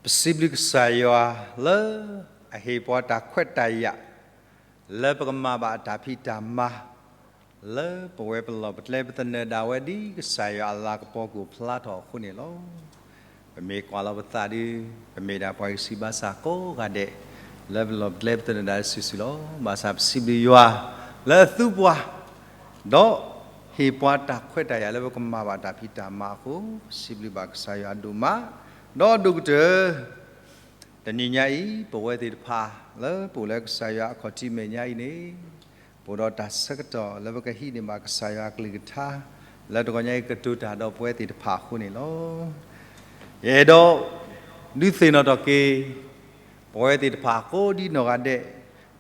ပစံးဘျုးကစၢ်ယွၤလၢအဟ့ၣ်ပှၤတၢ်ခွဲးတၢ်ယာ် လၢပကမၤဘၣ်အတၢ်ဖံးတၢ်မၤ လၢပဝဲပလီၢ်ပကျဲပသနၢၣ်ဒၣ်ဝဲဒ်ကစၢ်ယွၤအလၤကပီၤကအိၣ်ဖျါထီၣ်အဃိန့ၣ်လီၤ. ပမ့ၢ်ကွၢ်လီၤပသးဒီး ပမ့ၢ်ဒၣ်ပှၤဂံၢ်စၢ်ဘါစၢ်ကိးဂၤဒဲး လၢပလီၢ်ပကျဲပသနၢၣ်ဒၣ်စုာ်စုာ်လီၤ. ဘၣ်ဆၣ်ပစံးဘျုးယွၤလၢအသူပှၤ ဒီးဟ့ၣ်ပှၤတၢ်ခွဲးတၢ်ယာ်လၢပကမၤဘၣ်တၢ်ဖံးတၢ်မၤအဃိ ပစံးဘျုးဘၣ်ကစၢ်ယွၤဒိၣ်မး ဒီးဒိၣ်ကတၢၢ် တနံၤညါအံၤ ပဝဲသ့ၣ်တဖၣ်လၢပအိၣ်လၢကစၢ်ယွၤအခီၣ်ထံးမဲာ်ညါအံၤန့ၣ် ပအိၣ်ဒီးတၢ်ဆၢကတီၢ်လၢပကဟံးန့ၢ်ဘၣ်ကစၢ်ယွၤအကလုၢ်ကထါ လၢတဂီၤညါအံၤကတိၤတၢ်ဒီးပဝဲသ့ၣ်တဖၣ်အဃိန့ၣ်လီၤ. ယအဲၣ်ဒိးဒုးသ့ၣ်နီၣ်ထီၣ်က့ၤ ပဝဲသ့ၣ်တဖၣ်ကိးဒ်နီၢ်ဂၤဒဲး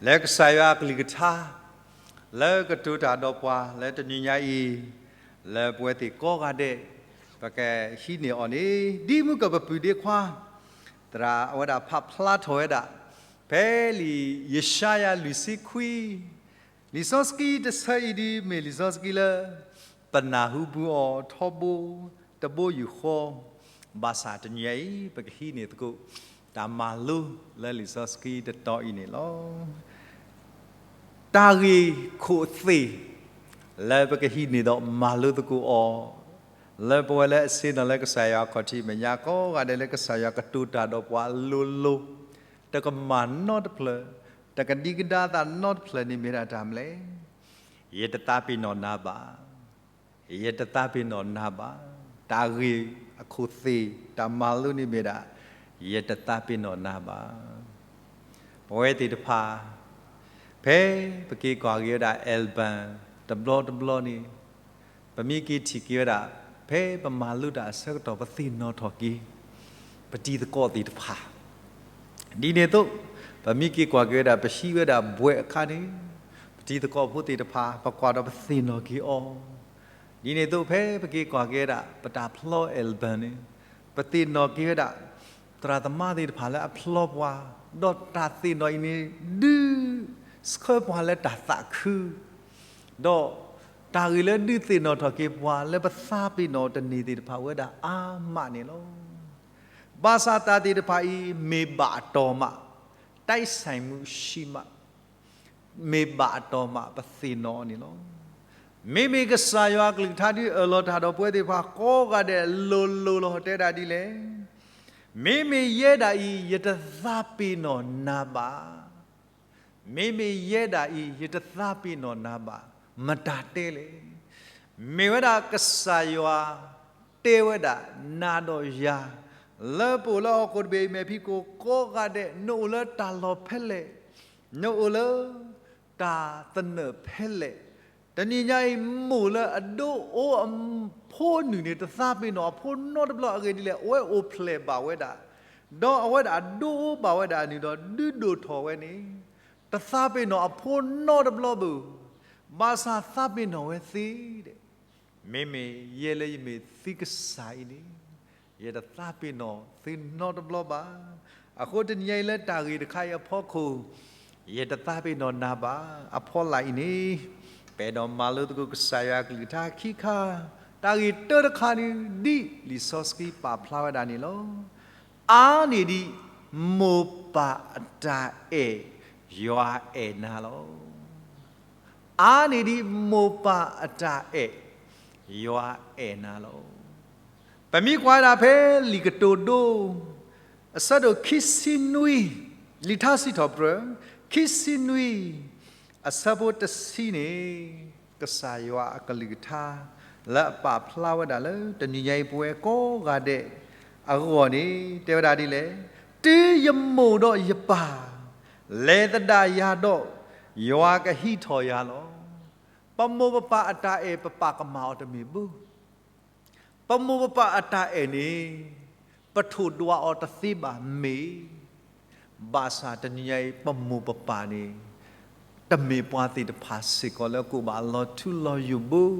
လၢကစၢ်ယွၤအကလုၢ်ကထါ လၢကတိၤတၢ်ဒီးပှၤလၢတနံၤညါအံၤ လၢပဝဲသ့ၣ်ကိးဂၤဒဲး ပကဟံးန့ၢ်အီၤန့ၣ် ဒ်မုၢ်ကပပုၢ်ဒ့ခွါ သရၣ်အဝဲဒၣ်ဖးဖျါထီၣ်ဝဲဒၣ် ဖဲလံာ်ယၡါယၤလွံၢ်ဆံခွံ လံာ်စီဆှံတဆၢအံၤဒ်မ့ၢ်လံာ်စီဆှံလၢ ပနၢ်ဟူပူၤအီၤထီဘိ တဘိယူၢ်ဃီ ဘၣ်ဆၣ်တနံၤညါအံၤ ပကဟံးန့ၢ်သကိး တၢ်မၤလိလၢလံာ်စီဆှံတတီၤအံၤန့ၣ်လီၤ. တၢ်ဂ့ၢ်ခိၣ်သ့ၣ် လၢပကဟံးန့ၢ်ဒီးမၤလိသကိးအီၤ လၢပဝဲလၢအဆ့ၣ်နီၤလၢကစၢ်ယွၤအခီၣ်ထံးမဲာ်ညါ ကိးဂၤဒဲးလၢကစၢ်ယွၤကတိၤတၢ်ဒီးပှၤလိၤလိၤ တကမၣ်နီတဖျၢၣ် တကဒံကဒါသးနီတဖျၢၣ်န့ၣ်မ့ၢ်ဒၣ်တၢ်မနုၤလဲၣ်. ယတသးပ့ၤနီၣ်နၤဘၣ်. ယတသးပ့ၤနီၣ်နၤဘၣ်. တၢ်ဂ့ၢ်အခိၣ်သ့ၣ် တၢ်မၤလိန့ၣ်မ့ၢ်ဒၣ် ယတသးပ့ၤနီၣ်နၤဘၣ်. ပဝဲသ့ၣ်တဖၣ် ဖဲပက့ၤကွၢ်က့ၤဝဲဒၣ် album တဘျီတဘျီန့ၣ် ပမ့ၢ်က့ၤထံၣ်က့ၤဝဲဒၣ် ဖဲပမၤလိတၢ်အဆၢကတီၢ် ပသ့ၣ်နီၣ်ထီၣ်က့ၤ ပတံၤသကိးသ့ၣ်တဖၣ် ဒ်န့ၣ်အသိး ပမ့ၢ်က့ၤကွၢ်က့ၤဝဲဒၣ် ပဟံးဝဲဒၣ်ဘှဲးအခါန့ၣ် ပတံၤသကိးဖိသ့ၣ်တဖၣ် ပကွၢ်ဒီးပသ့ၣ်နီၣ်က့ၤအီၤ ဒ်န့ၣ်အသိး ဖဲပက့ၤကွၢ်က့ၤဝဲဒၣ် ပတၢ်ဖျီ album န့ၣ် ပသ့ၣ်နီၣ်က့ၤဝဲဒၣ် သရၣ်သမါသ့ၣ်တဖၣ်လၢအဖျီပှၤ ဒီးတၢ်သ့ၣ်နီၣ်အံၤန့ၣ် ဒုးဆှၢပှၤလၢတၢ်သးခု ဒီးတၢ်ဂ့ၢ်လၢဒုးသ့ၣ်နီၣ်ထီၣ်က့ၤပှၤလၢပသးပ့ၤနီၣ်တန့ၢ်သ့ၣ်တဖၣ်ဝဲဒၣ်အါမးန့ၣ်လီၤ. ဘၣ်ဆၣ်တၢ်သ့ၣ်တဖၣ်အံၤ မ့ၢ်ဘၣ်အတီၢ်မး တိုက်ဆိုင်မှုရှိမှ မ့ၢ်ဘၣ်အတီၢ်မး ပသ့ၣ်နီၣ်အီၤန့ၣ်လီၤ. မ့မ့ၢ်ကစၢ်ယွၤအကလုၢ်ကထါဒုးအၢၣ်လီၤတၢ်ဒီးပဝဲသ့ၣ်တဖၣ်ကိးဂၤဒဲးလိၤလိၤလီၤ တဲဒၣ်ဒ်လဲၣ်. မ့မ့ၢ်ယဲဒၣ်အံၤ ယတသးပ့ၤနီၣ်နၤဘၣ်. မ့မ့ၢ်ယဲဒၣ်အံၤ ယတသးပ့ၤနီၣ်နၤဘၣ်. မတၤတဲလဲၣ်. မ့ၢ်ဝဲဒၣ်ကစၢ်ယွၤတဲဝဲဒၣ်နၤဒီးယၤ လၢပအိၣ်လၢဟီၣ်ခိၣ်တဘ့ၣ်အံၤ မဲာ်ဖံးခိၣ်ကိးဂၤဒဲး နအိၣ်လၢတၢ်လီၢ်ဖဲလဲၣ်, နအိၣ်လၢတၢ်သနၢၣ်ဖဲလဲၣ်, တနံၤညါအံၤ မိၢ်လၢအဒိအိၣ်အဖိအနုၢ်န့ၣ် တသးပ့ၤနီၣ်အဖိနီတဘျီအဂ့ၢ်ဒ်လဲၣ်. အဝဲအိၣ်ဖျဲၣ်ဘၣ်ဝဲဒၣ် ဒီးအဝဲဒၣ်အဒိအိၣ်ဘၣ်ဝဲဒၣ်အနုၢ်ဒီး ဒုးဒိၣ်ထီၣ်ဝဲန့ၣ် တသးပ့ၤနီၣ်အဖိနီတဘျီဘၣ်. ဘၣ်ဆၣ်သးပ့ၤနီၣ်ဝဲသ့ဒီး မ့မ့ၢ်ယဲလၢယမ့ၢ်သုကစၢ်အံၤန့ၣ် ယတသးပ့ၤနီၣ်သုနီတဘျီဘၣ်. အဃိတနံၤညါအံၤလၢတၢ်ဂ့ၢ်တခါအံၤအဖီခိၣ် ယတသးပ့ၤနီၣ်နၤဘၣ် အဖီလာ်အံၤန့ၣ် ပအဲၣ်ဒိးမၤလိသကိးကစၢ်ယွၤအကလုၢ်ကထါခံခါ, တၢ်ဂ့ၢ်တၢတခါန့ၣ် ဒ်လံာ်စီဆှံပာ်ဖျါဝဲဒၣ်န့ၣ်လီၤ. အါန့ၢ်ဒံးမိၢ်ပၢ်အတၢ်အဲၣ် ယွၤအဲၣ်နၤလီၤ. အါန့ၢ်ဒံးမိၢ်ပၢ်အတၢ်အဲၣ် ယွၤအဲၣ်နၤလီၤ. ပမ့ၢ်ကွၢ်ဝဲဒၣ်ဖဲလံာ်ကတိၤဒိ အဆၢဒိၣ်ခံဆံနွံ, လံာ်ထါစံးထီၣ်ပတြၢၤ ခံဆံနွံ အဆၢဖိတဆံန့ၣ် ကစၢ်ယွၤအကလုၢ်ကထါ လၢအပာ်ဖျါဝဲဒၣ်လၢတနံၤညါအံၤပဝဲကိးဂၤဒဲးအဂီၢ်န့ၣ် တဲဝဲဒၣ်ဒ်လဲၣ်. တုၤယမိၢ်ဒီးယပၢ် လဲၤသဒၣ်ယၤဒီး ယွၤကဟံးထီၣ်ယၤလီၤ. ပမိၢ်ပပၢ်အတၢ်အဲၣ် ပပာ်ကမၣ်အီၤတမ့ၢ်ဘၣ်. ပမိၢ်ပပၢ်အတၢ်အဲၣ်န့ၣ် ပထိၣ်ဒွးအီၤတသ့ဘၣ်မ့ၢ် ဘၣ်ဆၣ်တနံၤညါအံၤ ပမိၢ်ပပၢ်န့ၣ် တမ့ၢ်ပှၤသ့ၣ်တဖၣ်စ့ၢ်ကီးလၢကအိၣ်ဘၣ်လီၤထူလီၤယိာ်ဘၣ်.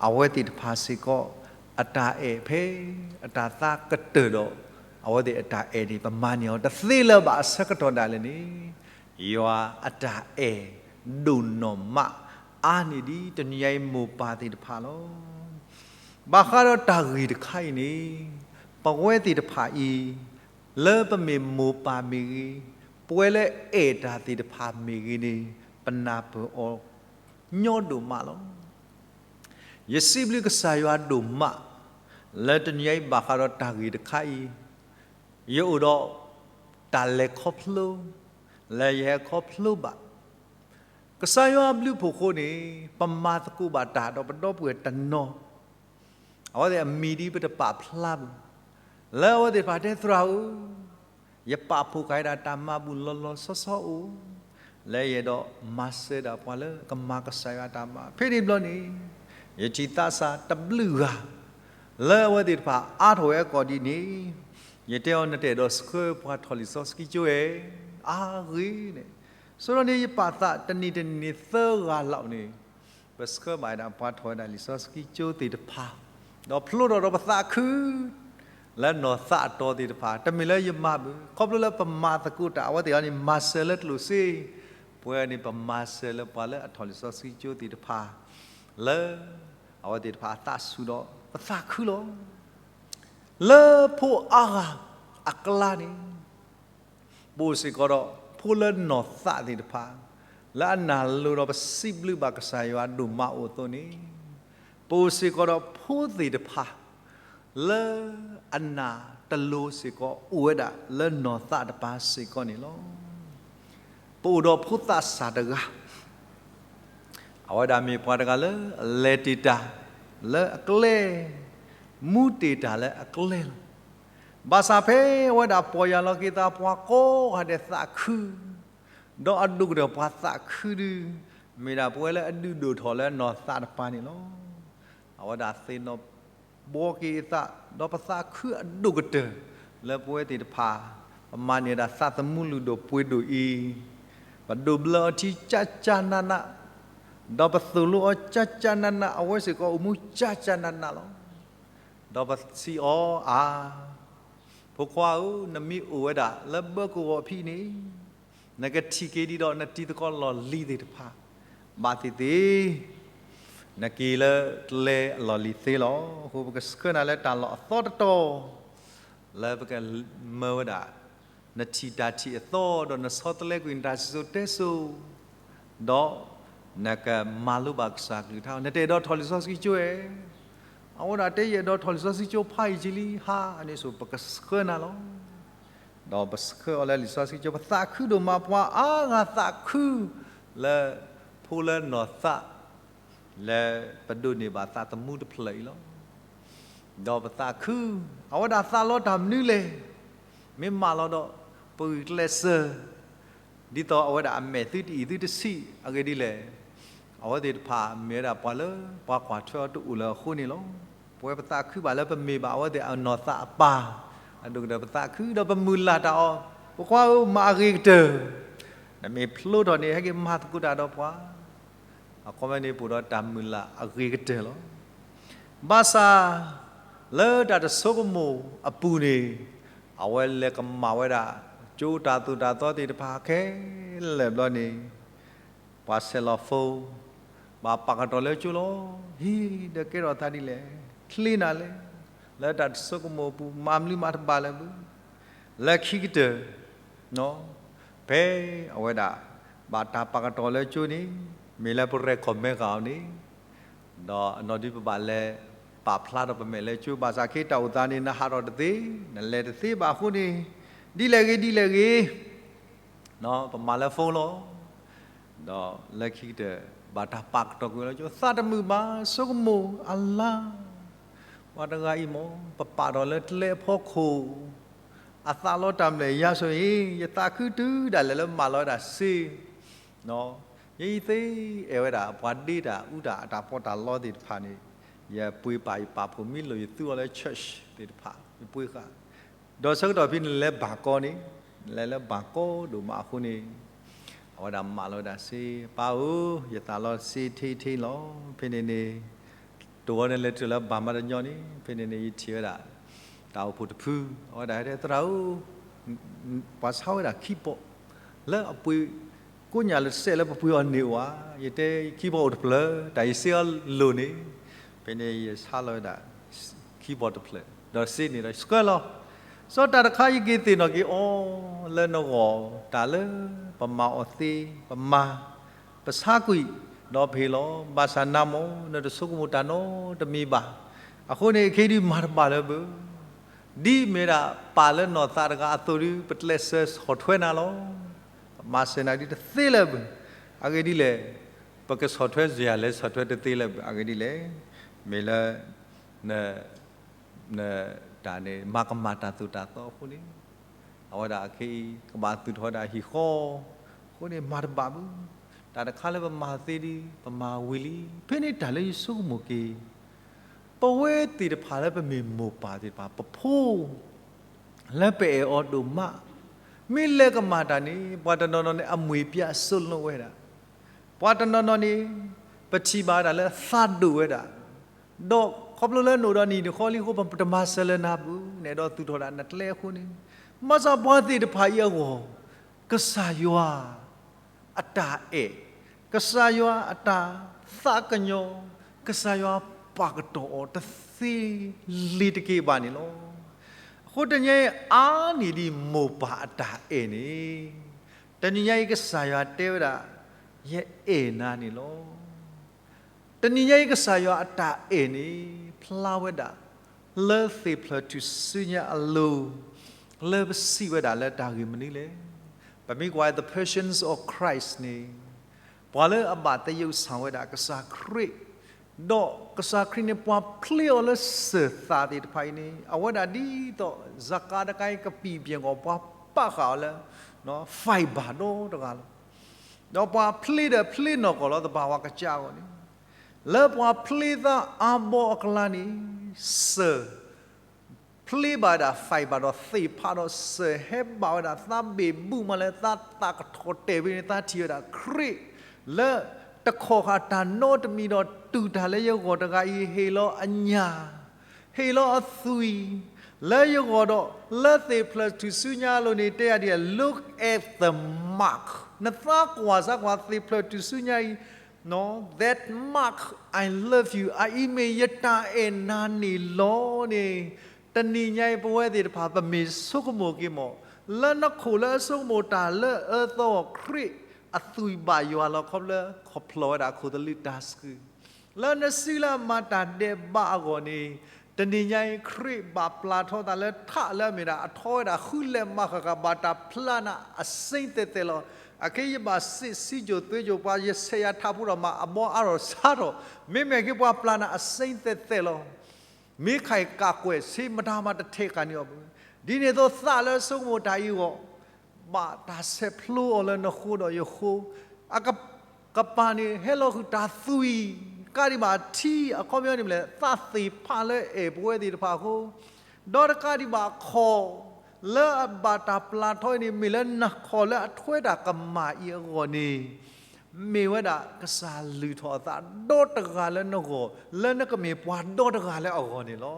အဝဲသ့ၣ်တဖၣ်စ့ၢ်ကီး အတၢ်အဲၣ်ဖဲအတၢ်သးကတၢၢ်ဒီး အဝဲသ့ၣ်အတၢ်အဲၣ်န့ၣ် ပမၤန့ၢ်အီၤတသ့လၢၤဘၣ်. အဆၢကတီၢ်ဒၣ်လဲာ်န့ၣ် ယွၤအတၢ်အဲၣ်ဒိၣ်နီၢ်မး အါန့ၢ်ဒံးတနံၤညါအံၤမိၢ်ပၢ်သ့ၣ်တဖၣ်လီၤ. ဘၣ်ဃးဒီးတၢ်ဂ့ၢ်တခါအံၤန့ၣ် ပဝဲသ့ၣ်တဖၣ်အံၤ လၢပမ့ၢ်မိၢ်ပၢ်မ့ၢ်ဂ့ၤ, ပဝဲလၢအဲၣ်တၢ်သ့ၣ်တဖၣ်မ့ၢ်ဂ့ၤန့ၣ်, ပနၢ်ပၢၢ်အီၤညီဒိၣ်မးလီၤ. ယစံးဘျုးကစၢ်ယွၤဒိၣ်မး, လၢတနံၤအံၤဘၣ်ဃးဒီးတၢ်ဂ့ၢ်တခါအံၤ, ယအိၣ်ဒီးတၢ်လဲၤခီဖျိ, လၢယဟဲခီဖျိဘၣ် ကစၢ်ယွၤအဘျုးအဖှိၣ်အဃိန့ၣ်, ပမၤသကိးဘၣ်တၢ်ဒီးပဒီပုၢ်ဝဲၢ်တနီၤ, အဝဲသ့ၣ်အမံၤဒ်ပတပာ်ဖျါဘၣ်, လၢအဝဲသ့ၣ်တဖၣ်တဲသရၣ်ဧၢ, ယပာ်ဖှိၣ်ဃာ်ဒၣ်တၢ်မၤဘူၣ်လီၤလီၤဆီဆီအိၣ်, လၢယအဲၣ်ဒိးမၤစၢၤဒၣ်ပှၤလၢကမၤကစၢ်ယွၤတၢ်မၤ, ဖဲန့ၣ်ဘျီန့ၣ်, ယထံၣ်သးစၢ်တဘျုးဂၤ, လၢအဝဲသ့ၣ်တဖၣ်အါထီၣ်ဝဲအကိာ်ဒ်န့ၣ်, ယတဲအီၤနတအဲၣ်ဒိးဆှၢပှၤထီၣ်လံာ်စီဆှံကၠိဧါ, အါဂ့ၤန့ၣ်, ဆိဒီးန့ၣ်ယပာ်သးတနံၤတနံၤန့ၣ်သၢဂၤလီၤန့ၣ်, ပဆှၢဘၣ်ဝဲဒၣ်ပှၤထီၣ်ဝဲဒၣ်လံာ်စီဆှံကၠိသ့ၣ်တဖၣ်, ဒီးဖျိထီၣ်ဒီးပသးခု လၢနီၢ်သးအတီၤသ့ၣ်တဖၣ်, တမ့ၢ်လၢယမၤဘၣ်, ခီဖျိလၢပမၤသကိးတၢ်အဝဲသ့ၣ်အံၤန့ၣ် မၤစၢၤလၢကျိၣ်စ့, ပဝဲန့ၣ်ပမၤစၢၤလၢပှၤလၢအထီၣ်လံာ်စီဆှံကၠိသ့ၣ်တဖၣ်, လၢအဝဲသ့ၣ်တဖၣ်အသးဆူၣ်ဒီးပသးခုလီၤ. လၢဖိအါဂၤအကျါန့ၣ် ပအိၣ်စ့ၢ်ကီးဒီးဖိလၢနီၢ်သးသ့ၣ်တဖၣ်, လၢအနၢ်လိၤဒီးပစံးဘျုးဘၣ်ကစၢ်ယွၤဒိၣ်မးအိၣ်အသိးန့ၣ်, ပအိၣ်စ့ၢ်ကီးဒီးဖိသ့ၣ်တဖၣ်, လၢအနၢ်တလိၤစ့ၢ်ကီးအိၣ်ဝဲဒၣ်လၢနီၢ်သးတပၤစ့ၢ်ကီးန့ၣ်လီၤ. ပအိၣ်ဒီးဖိသးစၢ်တဂၤ အဝဲဒၣ်မ့ၢ်ပှၤတဂၤလၢအလဲၤတ့ၢ်တၢ်လၢအကျဲ, မူတ့ၢ်တၢ်လၢအကျဲလီၤ. ဘၣ်ဆၣ်ဖဲအဝဲဒၣ်ပီၢ်ယၢ်လီၤက့ၤသး ပှၤကိးဂၤဒဲးသးခု, ဒီးအဒိၣ်ကတၢၢ်ပှၤသးခုဒုး, မ့ၢ်ဒၣ်ပဝဲလၢအဒုးဒိၣ်ထီၣ်လၢနီၢ်သးတပၤန့ၣ်လီၤ. အဝဲဒၣ်သ့ၣ်နီၣ်ဘှီက့ၤအသး, ဒီးပသးခုအဒိၣ်ကတၢၢ် လၢပဝဲသ့ၣ်တဖၣ်, ပမၤန့ၢ်ဝဲဒၣ်သးသမူလုၢ်ဒိၣ်ပှ့ၤဒိၣ်အံၤ, ပဒိးဘျၢအီၤထံကၠၢ်ကၠၢ်နးနး, ဒီးပသိၣ်လိအီၤကၠၢ်ကၠၢ်နးနး, အဝဲစ့ၢ်ကီးအိၣ်မူကၠၢ်ကၠၢ်နးနးလီၤ. ဒီးပစံးအီၤဧါ, ဖိခွါဧၢ, နမ့ၢ်အိၣ်ဝဲဒၣ်လၢဘၢကဝီၤဖဲန့ၣ်, နကထံၣ်က့ၤဒံးဒီးနတံၤသကိးလီၢ်လံၤသ့ၣ်တဖၣ်, ဘၣ်သ့ၣ်သ့ၣ် နက့ၤလၢကျဲအလီၢ်လံၤသ့လီၤ. အဃိပကဆှၢနၤလၢတၢ်လီၢ်အသီတတီၤ, လၢပကမၢဝဲဒၣ် နထံၣ်တၢ်ထံၣ်အသီ, ဒီးနဆီတလဲကွံာ်နတၢ်စံၣ်စိၤတဲစိၤ, ဒီးနကမၤလိဘၣ်ကစၢ်ကလုၢ်ကထါ, နတအဲၣ်ဒိးထီၣ်လံာ်စီဆှံကၠိဧါ. အဝဲဒၣ်တဲ ယအဲၣ်ဒိးထီၣ်လံာ်စီဆှံကၠိဖးယံာ်လံဧါ, အန့ၣ်ဆိပကဆှၢနၤလီၤ. ဒီးပဆှၢအီၤလၢလံာ်စီဆှံကၠိ, ပသးခုဒိၣ်မး, ပှၤအါဂၤသးခု လၢဖိလၢနီၢ်သး လၢပဒိးန့ၢ်ဘၣ်သးသမူတဖျၢၣ်အံၤလီၤ. ဒီးပသးခု, အဝဲဒၣ်သးလီတၢ်မနုၤလဲၣ်, မ့ၢ်မၢလီၤဒီး ပဂုာ်ကျဲးစၢး, ဒ်သိးအဝဲဒၣ်အမဲာ်သုတအံၣ်သုတဆံးအဂ့ၢ်ဒ်လဲၣ်. အဝဲသ့ၣ်တဖၣ်မ့ၢ်ဝဲဒၣ်ပှၤလၢပှၤကွၢ်ထွဲအီၤတအိၣ်လၢအဃိန့ၣ်လီၤ. ပဝဲပသးခုဘၣ်လၢပမ့ၢ်ဘၣ်အဝဲသ့ၣ်အနီၢ်သးအပၢ်, အဒိၣ်ကတၢၢ်ပသးခု, ဒီးပမုၢ်လၢ်တၢ်အီၤ, ဖိခွါဧၢ, မၤအဂ့ၤကတၢၢ်, နမ့ၢ်ဖျိထီၣ်န့ၣ် ဟဲက့ၤမၤသကိးတၢ်ဒီးပှၤ, အခီပညီန့ၣ် ပအိၣ်ဒီးတၢ်မုၢ်လၢ်အဂ့ၤကတၢၢ်လီၤ. ဘၣ်ဆၣ်, လၢတၢ်တဆိကမိၣ်အပူၤန့ၣ်, အဝဲလဲၤကမၣ်ဝဲဒၣ် ကၠိတၢ်သိၣ်တၢ်သီသ့ၣ်တဖၣ်ခဲလၢာ်ဘျီန့ၣ်, ပှၤဆဲးလီၤ phone, ဘၣ်ပာ်ကတီၤလၢကၠိလီၤ. ဟ့ၣ်, ဒီးကဲထီၣ်သးဒ်လဲၣ်, ချ့နၤလဲၣ်, လၢတၢ်တဆိကမိၣ်အပူၤ မၤမနုၤမၤတဘၣ်လၢၤဘၣ်. လၢခံကတၢၢ် ဖဲအဝဲဒၣ် ဘၣ်တၢ်ပာ်ကတီၤလၢကၠိန့ၣ်, မ့ၢ်လၢပ recommend ဃာ်အီၤန့ၣ်, ဒီးအနီၢ်ဒုးပဘၣ်လဲၤပာ်ဖျါထီၣ်ပမဲာ်လၢကၠိ, ဘၣ်ဆၣ်ခဲအံၤတၢ်အိၣ်သးန့ၣ် နဟးထီၣ်တသ့, နလဲၤတသ့ဘၣ်အဃိန့ၣ်, ဒ်လဲၣ်ဂ့ၤ ဒ်လဲၣ်ဂ့ၤ ပမၤလၢ phone လီၤ. ဒီးလၢခံကတၢၢ် ဘၣ်တၢ်ပာ်ကတီၤကွံာ်လၢကၠိ, သးတမုာ်ဘၣ်, ဆိကမိၣ်အလါ, ပှၤတဂၤအံၤမ့ၢ် ပပာ်ထီၣ်လၢကျဲအဖီခိၣ်, အသးလီတၢ်မနုၤလဲၣ်, ယၤဆိၣ်အံၤ ယသးခုတုၤဒၣ်လဲာ်လၢမၢလီၤဝဲဒၣ်စ့, ယအံၤသ့အဲၣ်ဝဲဒၣ် ပှၤဒ့တၢ်အူတၢ်အတၢ်ပီးတၢ်လီသ့ၣ်တဖၣ်န့ၣ်, ယပှ့ၤပာ်ယပာ်ဖှိၣ်, မ့ၢ်လိၣ်ယသူအီၤလၢ church သ့ၣ်တဖၣ် ယပှ့ၤဃာ်, ဒီးဆၢကတီၢ်ဖဲန့ၣ်လဲၤဘၣ်ကီန့ၣ်, လဲၤလၢဘၣ်ကီဒိၣ်မးအဃိန့ၣ်, အဝဲဒၣ်မၢလီၤဝဲဒၣ်စ့, ပၢ်ဧၢ, ယသးလီစ့ထဲထဲလီၤ. ဖဲန့ၣ်န့ၣ် တိၢ်ဝဲန့ၣ်လဲၤတုၤလၢဘၣ်မၤတညီန့ၣ်, ဖဲန့ၣ်န့ၣ် ယထံၣ်ဝဲဒၣ် တၢ်အိၣ်ဖှိၣ်တဖု, အဝဲဒၣ်တဲ သရၣ်ဧၢ, ပှၤဆါဝဲဒၣ် keyboard လၢအပှ့ၤကိညၣ်လၢ cassette လၢပပှ့ၤအီၤန့ၣ်အိၣ်ဧါ, ယတဲ keyboard အိၣ်တဖျၢၣ်, တၢ်အံၤစ့အီၤလိၣ်န့ၣ်, ဖဲန့ၣ်ယဆါလီၤဝဲဒၣ် keyboard တဖျၢၣ်, ဒီးစ့န့ၣ်ဒီးဆှၢလီၤ. စီၤတၢ်တခါယက့ၤသ့ၣ်နီၣ်က့ၤအီၤလၢနဂီၢ် တၢ်လၢပမၤအီၤသ့, ပမၤ, ပဆါကွံာ်, ဒီးပဟ့ၣ်လီၤ, ဘၣ်ဆၣ်နၤမ့ၢ် နတဆိကမိၣ်တၢ်နီတမံၤဘၣ်. အဃိန့ၣ် ခဲအံၤဒုးမၤတဘၣ်လၢၤဘၣ်. ဒ်မ့ၢ်ဒၣ်ပၢ်လၢနီၢ်သးတဂၤအသိးဒုး ပကျဲးစၢးဆီၣ်ထွဲနၤလီၤ. ပမၤစၢၤနၤဒုးတသ့လၢၤဘၣ်. အဂ့ၢ်ဒ်လဲၣ်, ပကဆီၣ်ထွဲစၢၤယၤလၢ ဆီၣ်ထွဲတသ့လၢၤဘၣ်. အဂ့ၢ်ဒ်လဲၣ်, မ့ၢ်လၢ န နတၢ်န့ၣ် မၤကမၣ်တၢ်သိၣ်တၢ်သီအဃိန့ၣ်, အဝဲဒၣ်အခဲအံၤ ကဘၣ်သူၣ်ထီၣ်ဝဲဒၣ်ဟံၣ်ဃီ, အဃိန့ၣ် မၤတဘၣ်ဘၣ်. တၢ်တခါလၢပမၤသ့ဒုး ပမၤဝံၤလံ. ဖဲန့ၣ်တၢ်လၢယဆိကမိၣ်က့ၤ, ပဝဲသ့ၣ်တဖၣ်လၢပမ့ၢ်မိၢ်ပၢ်သ့ၣ်တဖၣ် ပဖိ လၢပအဲၣ်အီၤဒိၣ်မး, မ့ၢ်လဲၤကမၣ်တၢ်န့ၣ် ပှၤတနီၤနီၤန့ၣ် အမှ့ၢ်ပျဲစိလွန်ဝဲဒၣ်, ပှၤတနီၤနီၤန့ၣ် ပထံၣ်ဘၣ်ဝဲဒၣ်လၢသးဒိၣ်ဝဲဒၣ်, ဒီးခီဖျိလၢနအိၣ်ဒီးနံၣ်နံၣ်ဃီလံအဃိ ပတမၤစၢၤလၢနၤဘၣ်န့ၣ် ဒီးသူၣ်ထီၣ်ဒၣ်နကျဲအဃိန့ၣ်, ဘၣ်ဆၣ်ပှၤသ့ၣ်တဖၣ်အံၤအဂီၢ်, ကစၢ်ယွၤ အတၢ်အဲၣ်, ကစၢ်ယွၤအတၢ်သးကညီၤ, ကစၢ်ယွၤပာ်ကတီၢ်အီၤတသ့လံၤတက့ၢ်ဘၣ်န့ၣ်လီၤ. အဃိတနံၤညါအံၤ အါန့ၢ်ဒံးမိၢ်ပၢ်အတၢ်အဲၣ်န့ၣ်, တနံၤညါအံၤ ကစၢ်ယွၤတဲဝဲဒၣ်, ယအဲၣ်နၤန့ၣ်လီၤ. တနံၤညါအံၤ ကစၢ်ယွၤအတၢ်အဲၣ်န့ၣ် ဖျါဝဲဒၣ် လၢသ့ၣ်ဖျၢၣ်ထူၣ်စုညါအလိၤ, လၢပစံးဝဲဒၣ်လၢတၢ်ဂ့ၢ်မနုၤလဲၣ်. ပမ့ၢ်ကွၢ် The Passions of Christ န့ၣ်, ပှၤလၢအဘၣ်သယုၢ်ဆၣ်ဝဲဒၣ်ကစၢ်ခရံာ်, ဒီးကစၢ်ခရံာ်န့ၣ် ပှၤဖျ့အီၤလၢစၢၤသးသ့ၣ်တဖၣ်အံၤန့ၣ် အဝဲဒၣ်ဒ်သိး စကၤဒကဲကပံာ်ပျဲၢ်ဂီၢ် ပှၤပာ်ဃာ်အီၤလၢ fiber ဒီတဂၤလီၤ. ဒီးပှၤဖျ့ဒီးဖျ့နီၢ်ကီၢ်လၢသဘၣ်ဝၤကစၢ်အဂီၢ်န့ၣ်, လၢပှၤဖျ့သးအါဘီအကျါန့ၣ်, စၢၤ ဖျ့ဘၣ်ဒၣ် fiber ဒီးသ့ၣ်ဖးဒီးစၢၤဟဲဘၣ်ဝဲဒၣ် သးဘ့ၣ်ဘူၣ်မးလၢသးသးကထီၣ်တဲာ်ဖဲန့ၣ် သးထံၣ်ဝဲဒၣ်ခရံာ် လၢတခီၣ်ဃာ်တၢ်နီတမံၤဒီးတူၢ်တၢ်လၢယဂီၢ်တဂၤအံၤ ဟ့ၣ်လီၤအညၣ် ဟ့ၣ်လီၤအသွံၣ် လၢယဂီၢ်ဒီး လၢသ့ၣ်ဖျၢၣ်ထူၣ်စုညါအလိၤန့ၣ် တဲယၤဒ်လဲၣ်, look at the mark, နသးကွၢ်စၢ်ကွၢ်သ့ၣ်ဖျၢၣ်ထူၣ်စုညါအံၤ, that mark, I love you, အအံၤမ့ၢ်ယတၢ်အဲၣ်နၤန့ၣ်လီၤန့ၣ်, တနံၤညါအံၤ ပဝဲသ့ၣ်တဖၣ် ပမ့ၢ်ဆိကမိၣ်က့ၤမး, လၢနခိၣ်လၢအဆိကမိၣ်တၢ်လၢအၢသီအီၤ ခရံာ်အသွံၣ်ဘၣ်ယွၤလီၤခီဖျိ ခီဖျိဝဲဒၣ်ခိၣ်သလုးတၢ်ဆှုၣ် လၢနစုလၢအမၤတၢ်ဒဲးဘးအဂီၢ်န့ၣ်, တနံၤညါအံၤ ခရံာ်ဘၣ်ပျၢ်ထီသးလၢထးလၢအမ့ၢ်ဒၣ် အထီဝဲဒၣ်ဃုလဲၤမၤဃၣ်ဃၣ် ဘၣ်တၢ်ပျၢ်နၤအစ့သဲးသဲးလီၤ. အခဲအံၤယဘၣ်စံးစ့ၢ်ကီးသွဲကီးပှၤ ယဆဲးယၤထးဖိထီၣ်မး အဘီအါထီၣ်ဆါထီၣ်, မ့မ့ၢ်က့ၤပှၤပျၢ်နၤအစ့သဲးသဲးလီၤ. မ့ၢ်ခါအံၤကးကွဲးဆ့ မတၤမးတထဲးဃာ်န့ၢ်အီၤဘၣ်. ဒ်န့ၣ်အသိးသးလၢအဆိကမိၣ်တၢ်အံၤအဂီၢ် ဘၣ်တၢ်ဆဲးဖျိအီၤလၢနဃိဒီးယဃိ, အကပၤန့ၣ် ဟဲလီၤဃုာ်တၢ်သွံၣ်, ကးဒံးဘၣ်ထံ အခီပညီန့ၣ်မ့ၢ်လဲၣ် သးသ့ၣ်ဖးလၢအဲၣ်ပဝဲသ့ၣ်တဖၣ်အဃိ, ဒီးတကးဒံးဘၣ်ခီၣ် လၢအဘၣ်တၢ်ပျၢ်ထီအံၤန့ၣ် မ့ၢ်လၢနခီၣ်လၢအထွဲတၢ်ကမၣ်အံၤအဂီၢ်န့ၣ်, မ့ၢ်ဝဲဒၣ်ကစၢ်လုၢ်ထီၣ်အသးဒီတဂၤလၢနဂီၢ်, လၢနကမ့ၢ်ပှၤဒီတဂၤလၢအဂီၢ်န့ၣ်လီၤ.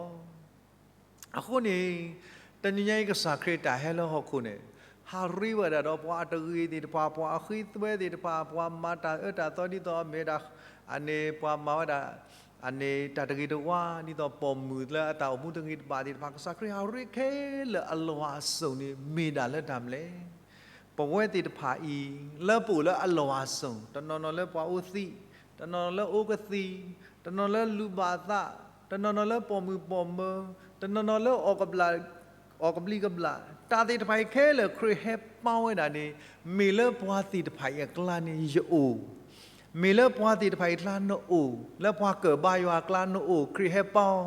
အဃိန့ၣ်, တနံၤညါအံၤကစၢ်ခရံာ်တၢ်ဟဲလၢဟီၣ်ခိၣ်န့ၣ်, ဟးရ့ဝဲဒၣ်ဒီးပှၤအတဂ့ၤသ့ၣ်တဖၣ်, ပှၤအဃံသွဲသ့ၣ်တဖၣ်, ပှၤမၤတၢ်အၢတၢ်သီဒ်သိးအမ့ၢ်ဒၣ်, အန့ၣ်ပှၤမၤဝဲဒၣ်, အန့ၣ်တၢ်တဂ့ၤတဝါဒ်သိးပိာ်မုၣ်လၢအတၢ်အိၣ်မူတဂ့ၤတဘၣ်သ့ၣ်တဖၣ်, ကစၢ်ခရံာ်ဟးရ့ခဲလၢာ်အလွၤအစိာ်န့ၣ် မ့ၢ်ဒၣ်လၢတၢ်မနုၤလဲၣ်. ပဝဲသ့ၣ်တဖၣ်အံၤ, လၢပအိၣ်လၢအလွၤအစိာ်, တနီၤနီၤလၢပှၤအိၣ်သံ, တနီၤနီၤလၢအိၣ်ကသံၣ်, တနီၤလၢလူၤဘၣ်အသး, တနီၤနီၤလၢပိာ်မုၣ်ပိာ်မၢၤ, တနီၤနီၤလၢအီၣ်ကဘျၣ်, အီၣ်ကဘျံးကဘျၣ်, တၢ်သ့ၣ်တဖၣ်အံၤခဲလၢာ်ခရံာ်ဟဲပာ်ဝဲဒၣ်န့ၣ်, မ့ၢ်လၢပှၤသ့ၣ်တဖၣ်အံၤအကျါန့ၣ်ယအိၣ်, မ့ၢ်လၢပှၤသ့ၣ်တဖၣ်အံၤအကျါနအိၣ်, လၢပှၤကၢၣ်ဘါယွၤအကျါနအိၣ်, ခရံာ်ဟဲပာ်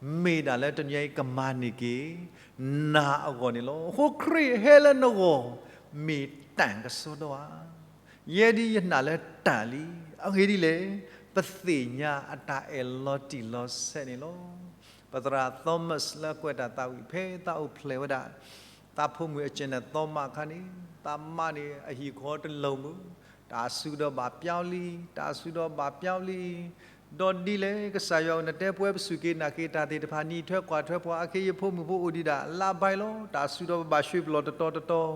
အီၤ, မ့ၢ်ဒၣ်လၢတနံၤအံၤကမၤန့ၢ်က့ၤ နၤအဂီၢ်န့ၣ်လီၤ. အဃိခရံာ်ဟဲလၢနဂီၢ်, မ့ၢ်တၢ်ကစီဒီဧါ. ယဲဒ်ယနာ်လၢတၢ်လံ, အဂ့ၢ်ဒ်လဲၣ်, ပသ့ၣ်ညါအတၢ်အဲၣ်လီၤတံၢ်လီၤဆဲးန့ၣ်လီၤ. ပသရၣ် Thomas လၢကွဲးတၢ်သးဝံၣ် ဖဲသးအိၣ်ဖျဲၣ်ဝဲဒၣ် သးဖိမုၣ်အကၠဲၣ်နဲၣ်သီမးအခါန့ၣ်, သးမါန့ၣ်အဟံၣ်ဃီတလီၤမုၢ်, တၢ်စူၤဒီးဘၣ်ပျီလံ, တၢ်စူၤဒီးဘၣ်ပျီလံ, ဒီးဒ်လဲၣ် ကစၢ်ယွၤအိၣ်နတဲပဝဲပစူၢ်က့ၤနာ်က့ၤတၢ်သ့ၣ်တဖၣ် နံၣ်ထွဲကွၢ်ထွဲပှၤ အခဲအံၤယဖိမုၣ်ဖိအိၣ်ဒံးဒၣ် လါဘဲလီၤ, တၢ်စူၤဒီးပဘၣ်ရွှေ့ပလီၢ်တတီၤတတီၤ,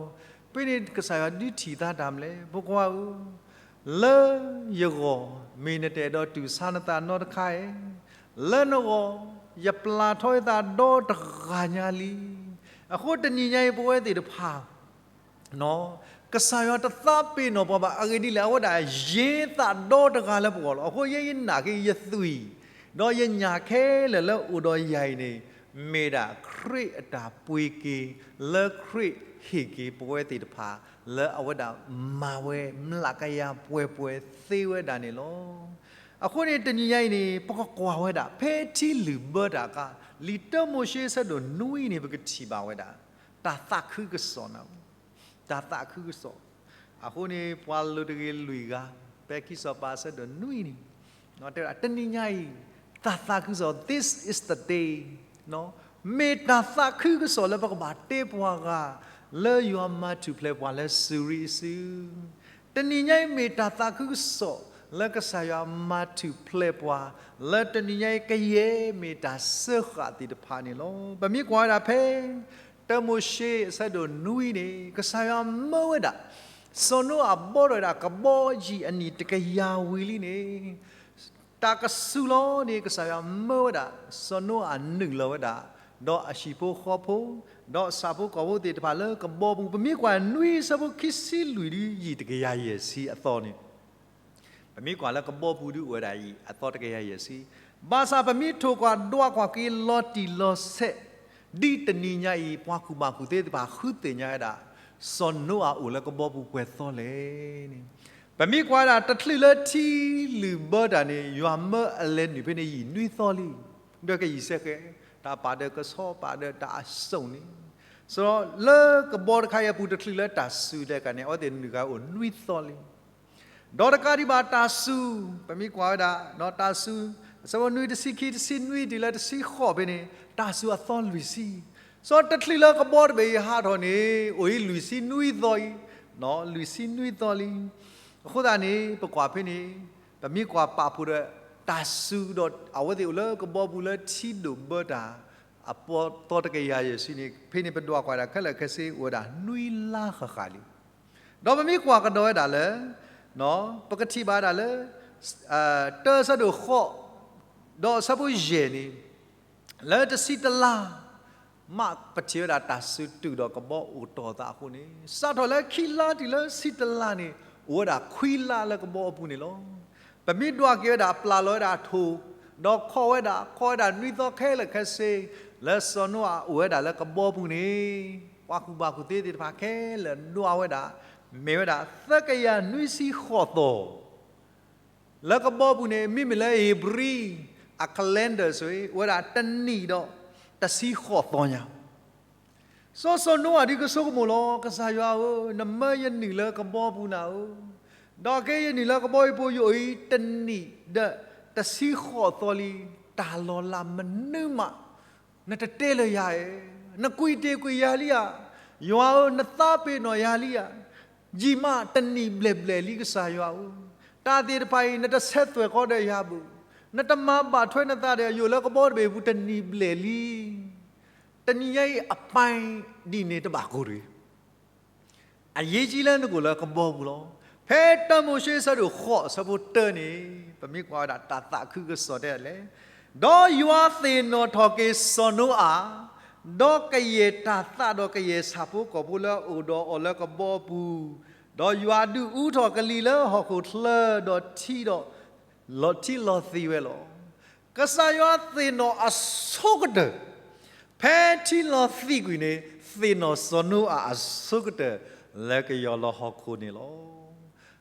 ဖဲန့ၣ်ကစၢ်ယွၤဒုးထံၣ်သးတၢ်မနုၤလဲၣ်, ဖိခွါဧၢ, လၢယဂီၢ် မ့ၢ်နတအဲၣ်ဒိးတူၢ်ဆါနသးနီတခါဧါ. လၢနဂီၢ် ယပျၢ်ထီၣ်ယသးဒီတဂၤညါလံ. အဃိတနံၤညါအံၤ ပဝဲသ့ၣ်တဖၣ် ကစၢ်ယွၤတသးပ့ၤနီၣ်ပှၤဘၣ်. အဂ့ၢ်ဒ်လဲၣ်, အဝဲဒၣ်ယ့သးဒီတဂၤလၢပဂီၢ်လီၤ. အဃိယဲယနာ်က့ၤ ယသွံၣ် ဒီးယညၣ်ခဲလၢာ်လၢအိၣ်ဒီးယၤအံၤန့ၣ် မ့ၢ်ဒၣ်ခရံာ်အတၢ်ပှ့ၤက့ၤ လၢခရံာ်ဟ့ၣ်က့ၤပဝဲသ့ၣ်တဖၣ် လၢအဝဲဒၣ်မၤဝဲမျးကယၤပှဲၤပှဲၤသ့ဝဲဒၣ်န့ၣ်လီၤ. အဃိန့ၣ် တနံၤညါအံၤန့ၣ် ပကကွၢ်ဝဲဒၣ် ဖဲထံလုၢ်ဘၢတၢ်အခါ လံာ်တၢမိၤၡ့အဆၢဒိၣ်နွံန့ၣ် ပကထံၣ်ဘၣ်ဝဲဒၣ် တၢ်သးခုကစီၣ်နၤ, တၢ်သးခုကစီၣ်. အဃိန့ၣ် ပှၤလိၤတဂ့ၤလွံၢ်ဂၤ ဖဲခံစီၤပၤအဆၢဒိၣ်နွံန့ၣ် တဲဝဲဒၣ် တနံၤညါအံၤ တၢ်သးခုကစီၣ် this is the day မ့ၢ်တၢ်သးခုကစီၣ်လၢပကဘၣ်တ့ပှၤဂၤ လၢယွၤမၤထူၣ်ဖျဲးပှၤလၢစူၤရံအစု တနံၤညါအံၤမ့ၢ်တၢ်သးခုကစီၣ် လၢကစၢ်ယွၤမၤထူၣ်ဖျဲးပှၤ လၢတနံၤညါအံၤကယဲၢ်မ့ၢ်တၢ်စၢဃာ်သ့ၣ်တဖၣ်န့ၣ်လီၤ. ပမ့ၢ်ကွၢ်ဝဲဒၣ်ဖဲ တၢမိၤၡ့အဆၢဒိၣ်နွံန့ၣ် ကစၢ်ယွၤမၢဝဲဒၣ် စီၤနိအၤဘီထီၣ်ဝဲဒၣ်ကဘီယံာ်အနံၣ်တကယၤဝံၤလံန့ၣ် တၢ်ကစူၤလီၤန့ၣ် ကစၢ်ယွၤမၢဝဲဒၣ် စီၤနိအၤနုာ်လီၤဝဲဒၣ် ဒီးအဟံၣ်ဖိဃီဖိ ဒီးဆၣ်ဖိကီၢ်ဖိသ့ၣ်တဖၣ်လၢကဘီပူၤ ပမ့ၢ်ကွၢ်နွံဆၢဖိခံဆံလွံၢ်ဒု ယံာ်တကယၤယဲၢ်ဆံအသီန့ၣ် ပမ့ၢ်ကွၢ်လၢကဘီပူၤဒုအိၣ်ဝဲဒၣ်အံၤ အသီတကယၤယဲၢ်ဆံ, ဘၣ်ဆၣ်ပမ့ၢ်ထိၣ်ကွၢ်ဒွးကွၢ်က့ၤလီၤတံၢ်လီၤဆဲး ဒ်တနံၤညါအံၤ ပှၤကူၣ်ဘၣ်ကူၣ်သ့သ့ၣ်တဖၣ်ဃုသ့ၣ်ညါဝဲဒၣ် စီၤနိအၤအိၣ်လၢကဘီပူၤပှဲၤသီလဲၣ်န့ၣ်, ပမ့ၢ်ကွၢ်ဝဲဒၣ်တချုးလၢထံလုၢ်ဘၢတၢ်န့ၣ် ယွၤမၢအလဲၤနုာ်ဖဲန့ၣ်ယံာ်နွံသီလံ, ဒီးကယံာ်စဲဃဲ, တၢ်ပာ်ဒၢကဆီပာ်ဒၢတၢ်အစိၣ်န့ၣ်, စီၤလၢကဘီတခါအံၤအပူၤတချုးလၢတၢ်စူၤဒဲးကန့ၣ် အဝဲသ့ၣ်နုာ်ဃာ်အိၣ်နွံသီလံ ဒီးတကးဒံးဘၣ်တၢ်စူၤ, ပမ့ၢ်ကွၢ်ဝဲဒၣ် တၢ်စူၤ, အဆၢဖိနွံတဆံခံ တဆံနွံတုၤလၢတဆံဃိးဖဲန့ၣ် တၢ်စူၤအသီလွံၢ်ဆံ, စီၤတချုးလၢကဘီတဘ့ၣ်အံၤဟးထီၣ်န့ၣ် အိၣ်အံၤလွံၢ်ဆံနွံသီအံၤ, လွံၢ်ဆံနွံသီလံ, အဃိသတးန့ၣ် ပကွၢ်ဖဲန့ၣ် ပမ့ၢ်ကွၢ်ပာ်ဖှိၣ်ဒီး တၢ်စူၤဒီးအဝဲသ့ၣ်အိၣ်လၢကဘီပူၤလၢထံဒိၣ်ဘၢတၢ် အပူၤသီတကယၤယဲၢ်ဆံန့ၣ် ဖဲန့ၣ်ပဒွးကွၢ်ဒၣ်ခဲလၢာ်ခဲဆ့အိၣ်ဝဲဒၣ်နွံလါဃၣ်ဃၣ်လံ ဒီးပမ့ၢ်ကွၢ်ကဒီးဝဲဒၣ်လၢ ပကထံၣ်ဘၣ်ဒၣ်လၢ တၢဆၢဒိၣ်ဃိး ဒီးဆၢဖိယဲၢ်န့ၣ် လၢတဆံတလါ မ့ၢ်ပထံၣ်ဝဲဒၣ်တၢ်စူၤတုာ်ဒီးကဘီအိၣ်တီၢ်သးအဃိန့ၣ် စးထီၣ်လၢခံလါတုၤလၢဆံတလါန့ၣ် အိၣ်ဝဲဒၣ်ခွံလါလၢကဘီအပူၤန့ၣ်လီၤ. ပမ့ၢ်ဒွးက့ၤဝဲဒၣ်ပျၢ်လီၤဝဲဒၣ်ထိၣ်, ဒီးခီၣ်ဝဲဒၣ်, ခီၣ်ဝဲဒၣ်နွံသီခဲလၢာ်ခဲဆ့ လၢစီၤနိအၤအိၣ်ဝဲဒၣ်လၢကဘီပူၤန့ၣ် ပှၤကူၣ်ဘၣ်ကူၣ်သ့သ့ၣ်တဖၣ်ခဲလၢာ်ဒွးဝဲဒၣ် မ့ၢ်ဝဲဒၣ်သၢကယၤနွံဆံဃိးသီ လၢကဘီပူၤန့ၣ် မ့မ့ၢ်လၢဧ့ၤဘြံၤအ calendar စ့ၢ် အိၣ်ဝဲဒၣ်တနံၣ်ဒီးတဆံဃိးသီညါ စီၤစီၤနိအၤဒုးကဆိကမိၣ်လီၤ, ကစၢ်ယွၤဧၢ, နမၢယနုာ်လၢကဘီပူၤနၤဧၢ, ဒီးက့ယနုာ်လၢကဘီအံၤပူၤ ယအိၣ်အံၤတနံၣ်ဒီးတဆံဃိးသီလံ, တၢ်လီၤလးမနုၤမး နတတဲလၢယၤဧါ, နကွံာ်တ့ၢ်ကွံာ်ယၤလံဧါ, ယွၤဧၢ, နသးပ့ၤနီၣ်ယၤလံဧါ, ယံာ်မးတနံၣ်ဘျဲၣ်ဘျဲၣ်လံကစၢ်ယွၤဧၢ, တၢ်သ့ၣ်တဖၣ်အံၤ နတဆဲးသွဲၣ်ဃီဒီးယၤဘၣ်, နတမၤဘၣ်ထွဲနသးဒီးယအိၣ်လၢကဘီတဘ့ၣ်အပူၤတနံၣ်ဘျဲၣ်လံ တနံၤညါအံၤအပၢ်ဒ်န့ၣ်တဘၣ်ကိၢ်တဂ့ၤ အရေးကြီးလၢနကအိၣ်လၢကဘီပူၤလီၤ. ဖဲတၢမိၤၡ့အဆၢဒိၣ်ဃိးအဆၢဖိတၢန့ၣ် ပမ့ၢ်ကွၢ်ဝဲဒၣ်တၢ်သးခုကစီၣ်တဲဒ်လဲၣ်, ဒီးယွၤသ့ၣ်နီၣ်ထီၣ်က့ၤစီၤနိအၤ, ဒီးကယဲၢ်တၢ်သးဒီးကယဲၢ်ဆၣ်ဖိကီၢ်ဖိလၢအအိၣ်ဒီးအီၤလၢကဘီပူၤ, ဒီးယွၤဒုးအူထီၣ်ကလံၤလၢဟီၣ်ခိၣ်ချၢဒီးထံဒီး လီၤထံလီၤသံဝဲလီၤ. ကစၢ်ယွၤသ့ၣ်နီၣ်အဆိကတၢၢ်, ဖဲထံလီၤသံးကွံာ်န့ၣ် သ့ၣ်နီၣ်စီၤနိအၤအဆိကတၢၢ် လၢကယီၤလီၤဟီၣ်ခိၣ်န့ၣ်လီၤ.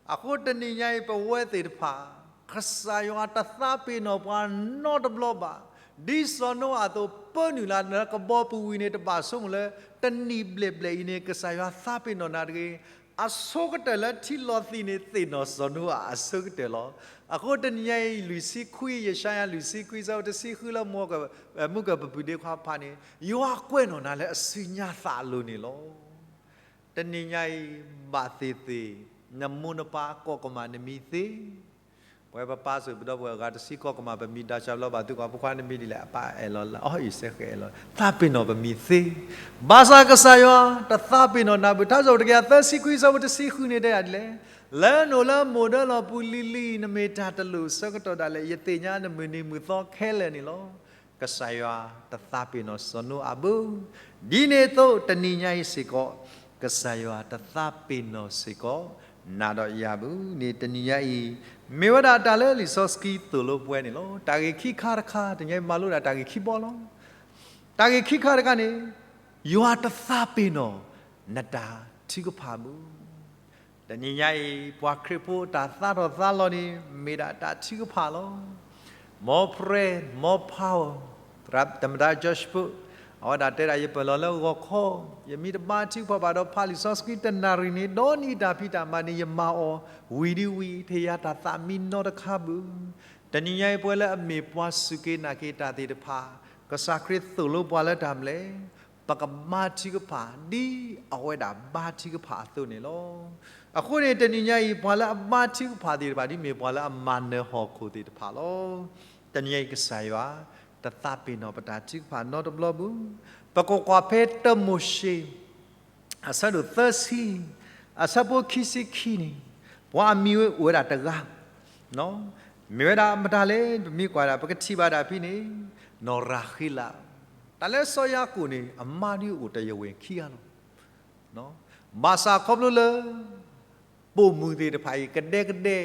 အဃိတနံၤညါအံၤပဝဲသ့ၣ်တဖၣ် ကစၢ်ယွၤတသးပ့ၤနီၣ်ပှၤနီတဘျီဘၣ်. ဒ်စီၤနိအၤအသိး ပၢနုာ်လၢ်လၢကဘီပူၤဝံၤန့ၣ် တဘၣ်ဆိကမိၣ်လၢ တနံၣ်ဘျဲၣ်ဘျဲၣ်အံၤန့ၣ် ကစၢ်ယွၤသးပ့ၤနီၣ်နၤတဂ့ၤ အဆိကတၢၢ်လၢထံလီၤသံးန့ၣ် သ့ၣ်နီၣ်စီၤနိအၤအဆိကတၢၢ်လီၤ. အဃိတနံၤညါအံၤ လွံၢ်ဆံခွံ ယၡါယၤ လွံၢ်ဆံခွံ ဆၢဖိတဆံဃုလၢ မုၢ်ကပူၤဒ့ခွါဖးန့ၣ် ယွၤကွဲးနီၣ်နၤလၢအစုညါသးအလိၤန့ၣ်လီၤ. တနံၤညါအံၤ ဘၣ်သ့ၣ်သ့ၣ် နမိၢ်နပၢ်ကိးကမၣ်နမံၤသ့ ပဝဲပပၢ်စ့ၢ်ပဒီပုၢ်ဝဲၢ်အဂၤတဆံကိးကမၣ် ပမံၤဒၣ်ဆၣ်ဘျီဘၣ်သုကွၢ်ဖိခွါနမံၤဒ်လဲၣ် အပၢ်အဲၣ်လီၤလၢအီၣ်အံၤစဲဃဲးအဲၣ်လီၤ သးပ့ၤနီၣ်ပမံၤသ့, ဘၣ်ဆၣ်ကစၢ်ယွၤတသးပ့ၤနီၣ်နၤဘၣ်. ထါစံးတကယၤသၢဆံခွံ ဆၢဖိတဆံဃုန့ၣ်တဲယၤဒ်လဲၣ်, လၢနအိၣ်လၢမိၢ်ဒၢလီၢ်ပူၤလံၤလံၤ နမ့ၢ်တၢ်တလိၣ်ဆၢကတီၢ်ဒၣ်လဲာ် ယသ့ၣ်ညါနမုၢ်နံၤမုၢ်သီခဲလၢာ်န့ၣ်လီၤ. ကစၢ်ယွၤတသးပ့ၤနီၣ်စီၤနိအၤဘၣ်. ဒ်န့ၣ်အသိးတနံၤညါအံၤစ့ၢ်ကီး, ကစၢ်ယွၤတသးပ့ၤနီၣ်စ့ၢ်ကီး နၤဒီးယၤဘၣ်န့ၣ် တနံၤညါအံၤ, မ့ၢ်ဝဲဒၣ်တၢ်လၢလံာ်စီဆှံသိၣ်လိပှၤန့ၣ်လီၤ. တၢ်ဂ့ၢ်ခံခါတခါ, တနံၤညါအံၤမၤလိဒၣ်တၢ်ဂ့ၢ်ခံဘီလီၤ. တၢ်ဂ့ၢ်ခံခါတခါန့ၣ်, ယွၤတသးပ့ၤနီၣ် နတၢ်ထုကဖၣ်ဘၣ်. တနံၤညါအံၤ ပှၤခရံာ်ဖိတၢ်သးထီၣ်သးလီၤန့ၣ် မ့ၢ်ဒၣ်တၢ်ထုကဖၣ်လီၤ. More prayer, more power. သမ္မတ George Bush အဝဲဒၣ်တဲဒၣ် ယပၢၢ်လီၤလၢဂီၤခီ, ယမ့ၢ်တဘါထုကဖၣ်ဘၣ်ဒီးဖးလံာ်စီဆှံတနၣ်ရံၣ်န့ၣ် ဒီးနံၣ်တၢ်ဖံးတၢ်မၤန့ၣ် ယမၤအီၤဝံၤဒ်ဝံၤ ထဲယၤတၢ်သးမံနီတခါဘၣ်. တနံၤညါအံၤ ပဝဲလၢအမ့ၢ်ပှၤစူၢ်က့ၤနာ်က့ၤတၢ်သ့ၣ်တဖၣ်, ကစၢ်ခရံာ်သိၣ်လိပှၤလၢတၢ်မနုၤလဲၣ်, ပကဘါထုကဖၣ် ဒ်အဝဲဒၣ်ဘါထုကဖၣ်အသိးန့ၣ်လီၤ. အဃိန့ၣ် တနံၤညါအံၤ ပှၤလၢအဘါထုကဖၣ်သ့ၣ်တဖၣ် ဒ်မ့ၢ်ပှၤလၢအမၤနၢၤဟီၣ်ခိၣ်သ့ၣ်တဖၣ်လီၤ. တနံၤညါအံၤ ကစၢ်ယွၤ တသးပ့ၤနီၣ်ပတၢ်ထုကဖၣ်နီတဘျီဘၣ်. ပကကွၢ်ဖဲတၢမိၤၡ့ အဆၢဒိၣ်သၢဆံ, အဆၢဖိခံဆံခံန့ၣ်, ပှၤအမံၤဝဲအိၣ်ဝဲဒၣ်တဂၤ, မ့ၢ်ဝဲဒၣ်မတၤလဲၣ် ပမ့ၢ်ကွၢ်ဒၣ် ပကထံၣ်ဘၣ်ဒၣ်ဖဲန့ၣ်, နီၢ်ရၤဃ့လး, တၢ်လၢစီၤယၤကိာ်န့ၣ် အမါဒ်အိၣ်တယဝဲၢ်ခံဂၤလီၤ. ဘၣ်ဆၣ်ခီဖျိလၢ ပိာ်မုၣ်သ့ၣ်တဖၣ်အံၤ ကဒဲကဒဲ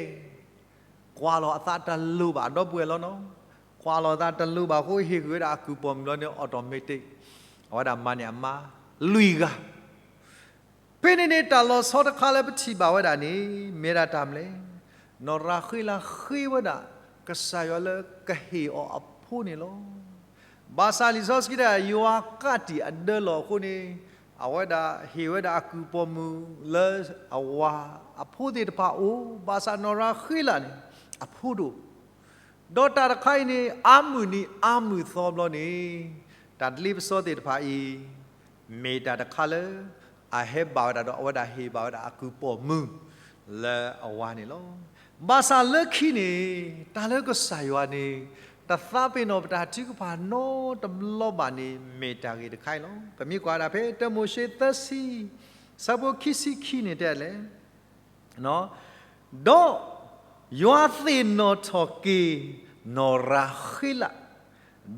ကွၢ်လီၤအသးတလိၤဘၣ် ဒီပုၢ်ဝဲၢ်လီၤနီၤ. ကွၢ်လီၤအသးတလိၤဘၣ်အဃိ ဟ့ၣ်ဂံၢ်ဝဲဒၣ်အကုၢ်ပိာ်မုၣ်လီၤန့ၣ် automatic အဝဲဒၣ်မၤန့ၢ်အမါ လွံၢ်ဂၤ. ဖဲန့ၣ်န့ၣ် တၢ်လီၤဆီတခါလၢပထံၣ်ဘၣ်ဝဲဒၣ်န့ၣ် မ့ၢ်ဒၣ်တၢ်မနုၤလဲၣ်, နီၢ်ရၤဃ့လးဃ့ဝဲဒၣ် ကစၢ်ယွၤလၢကဟ့ၣ်အီၤအဖိန့ၣ်လီၤ. ဘၣ်ဆၣ်လံာ်စီဆှံတဲ ယွၤကးတံာ်အဒၢလီၤအဃိန့ၣ်, အဝဲဒၣ်ဟ့ၣ်ဝဲဒၣ်အကုၢ်ပိာ်မုၣ်လၢအဝၤအဖိသ့ၣ်တဖၣ်အိၣ်, ဘၣ်ဆၣ်နီၢ်ရၤဃ့လးန့ၣ် အဖိတအိၣ်. ဒီးတၢ်တခါအံၤန့ၣ် အါမုၢ်နံၤအါမုၢ်သီဘျီန့ၣ်, တၢ်ဒ်ပစီသ့ၣ်တဖၣ်အံၤ မ့ၢ်တၢ်တခါလၢ အဟဲဘၣ်ဝဲဒၣ်ဒီး အဝဲဒၣ်ဟ့ၣ်ဘၣ်ဝဲဒၣ်အကုၢ်ပိာ်မုၣ်လၢအဝၤန့ၣ်လီၤ. ဘၣ်ဆၣ်လၢခံန့ၣ် တၢ်လၢကစၢ်ယွၤန့ၣ် တသးပ့ၤနီၣ်ပတၢ်ထုကဖၣ်နီတဘျီဘၣ်န့ၣ် မ့ၢ်တၢ်ဂ့ၢ်တခါအံၤလီၤ. ပမ့ၢ်ကွၢ်ဒၣ်ဖဲတၢမိၤၡ့သၢဆံ ဆၢဖိခံဆံခံန့ၣ်တဲလဲၣ် ဒီးယွၤသ့ၣ်နီၣ်ထီၣ်က့ၤ နီၢ်ရၤဃ့လး,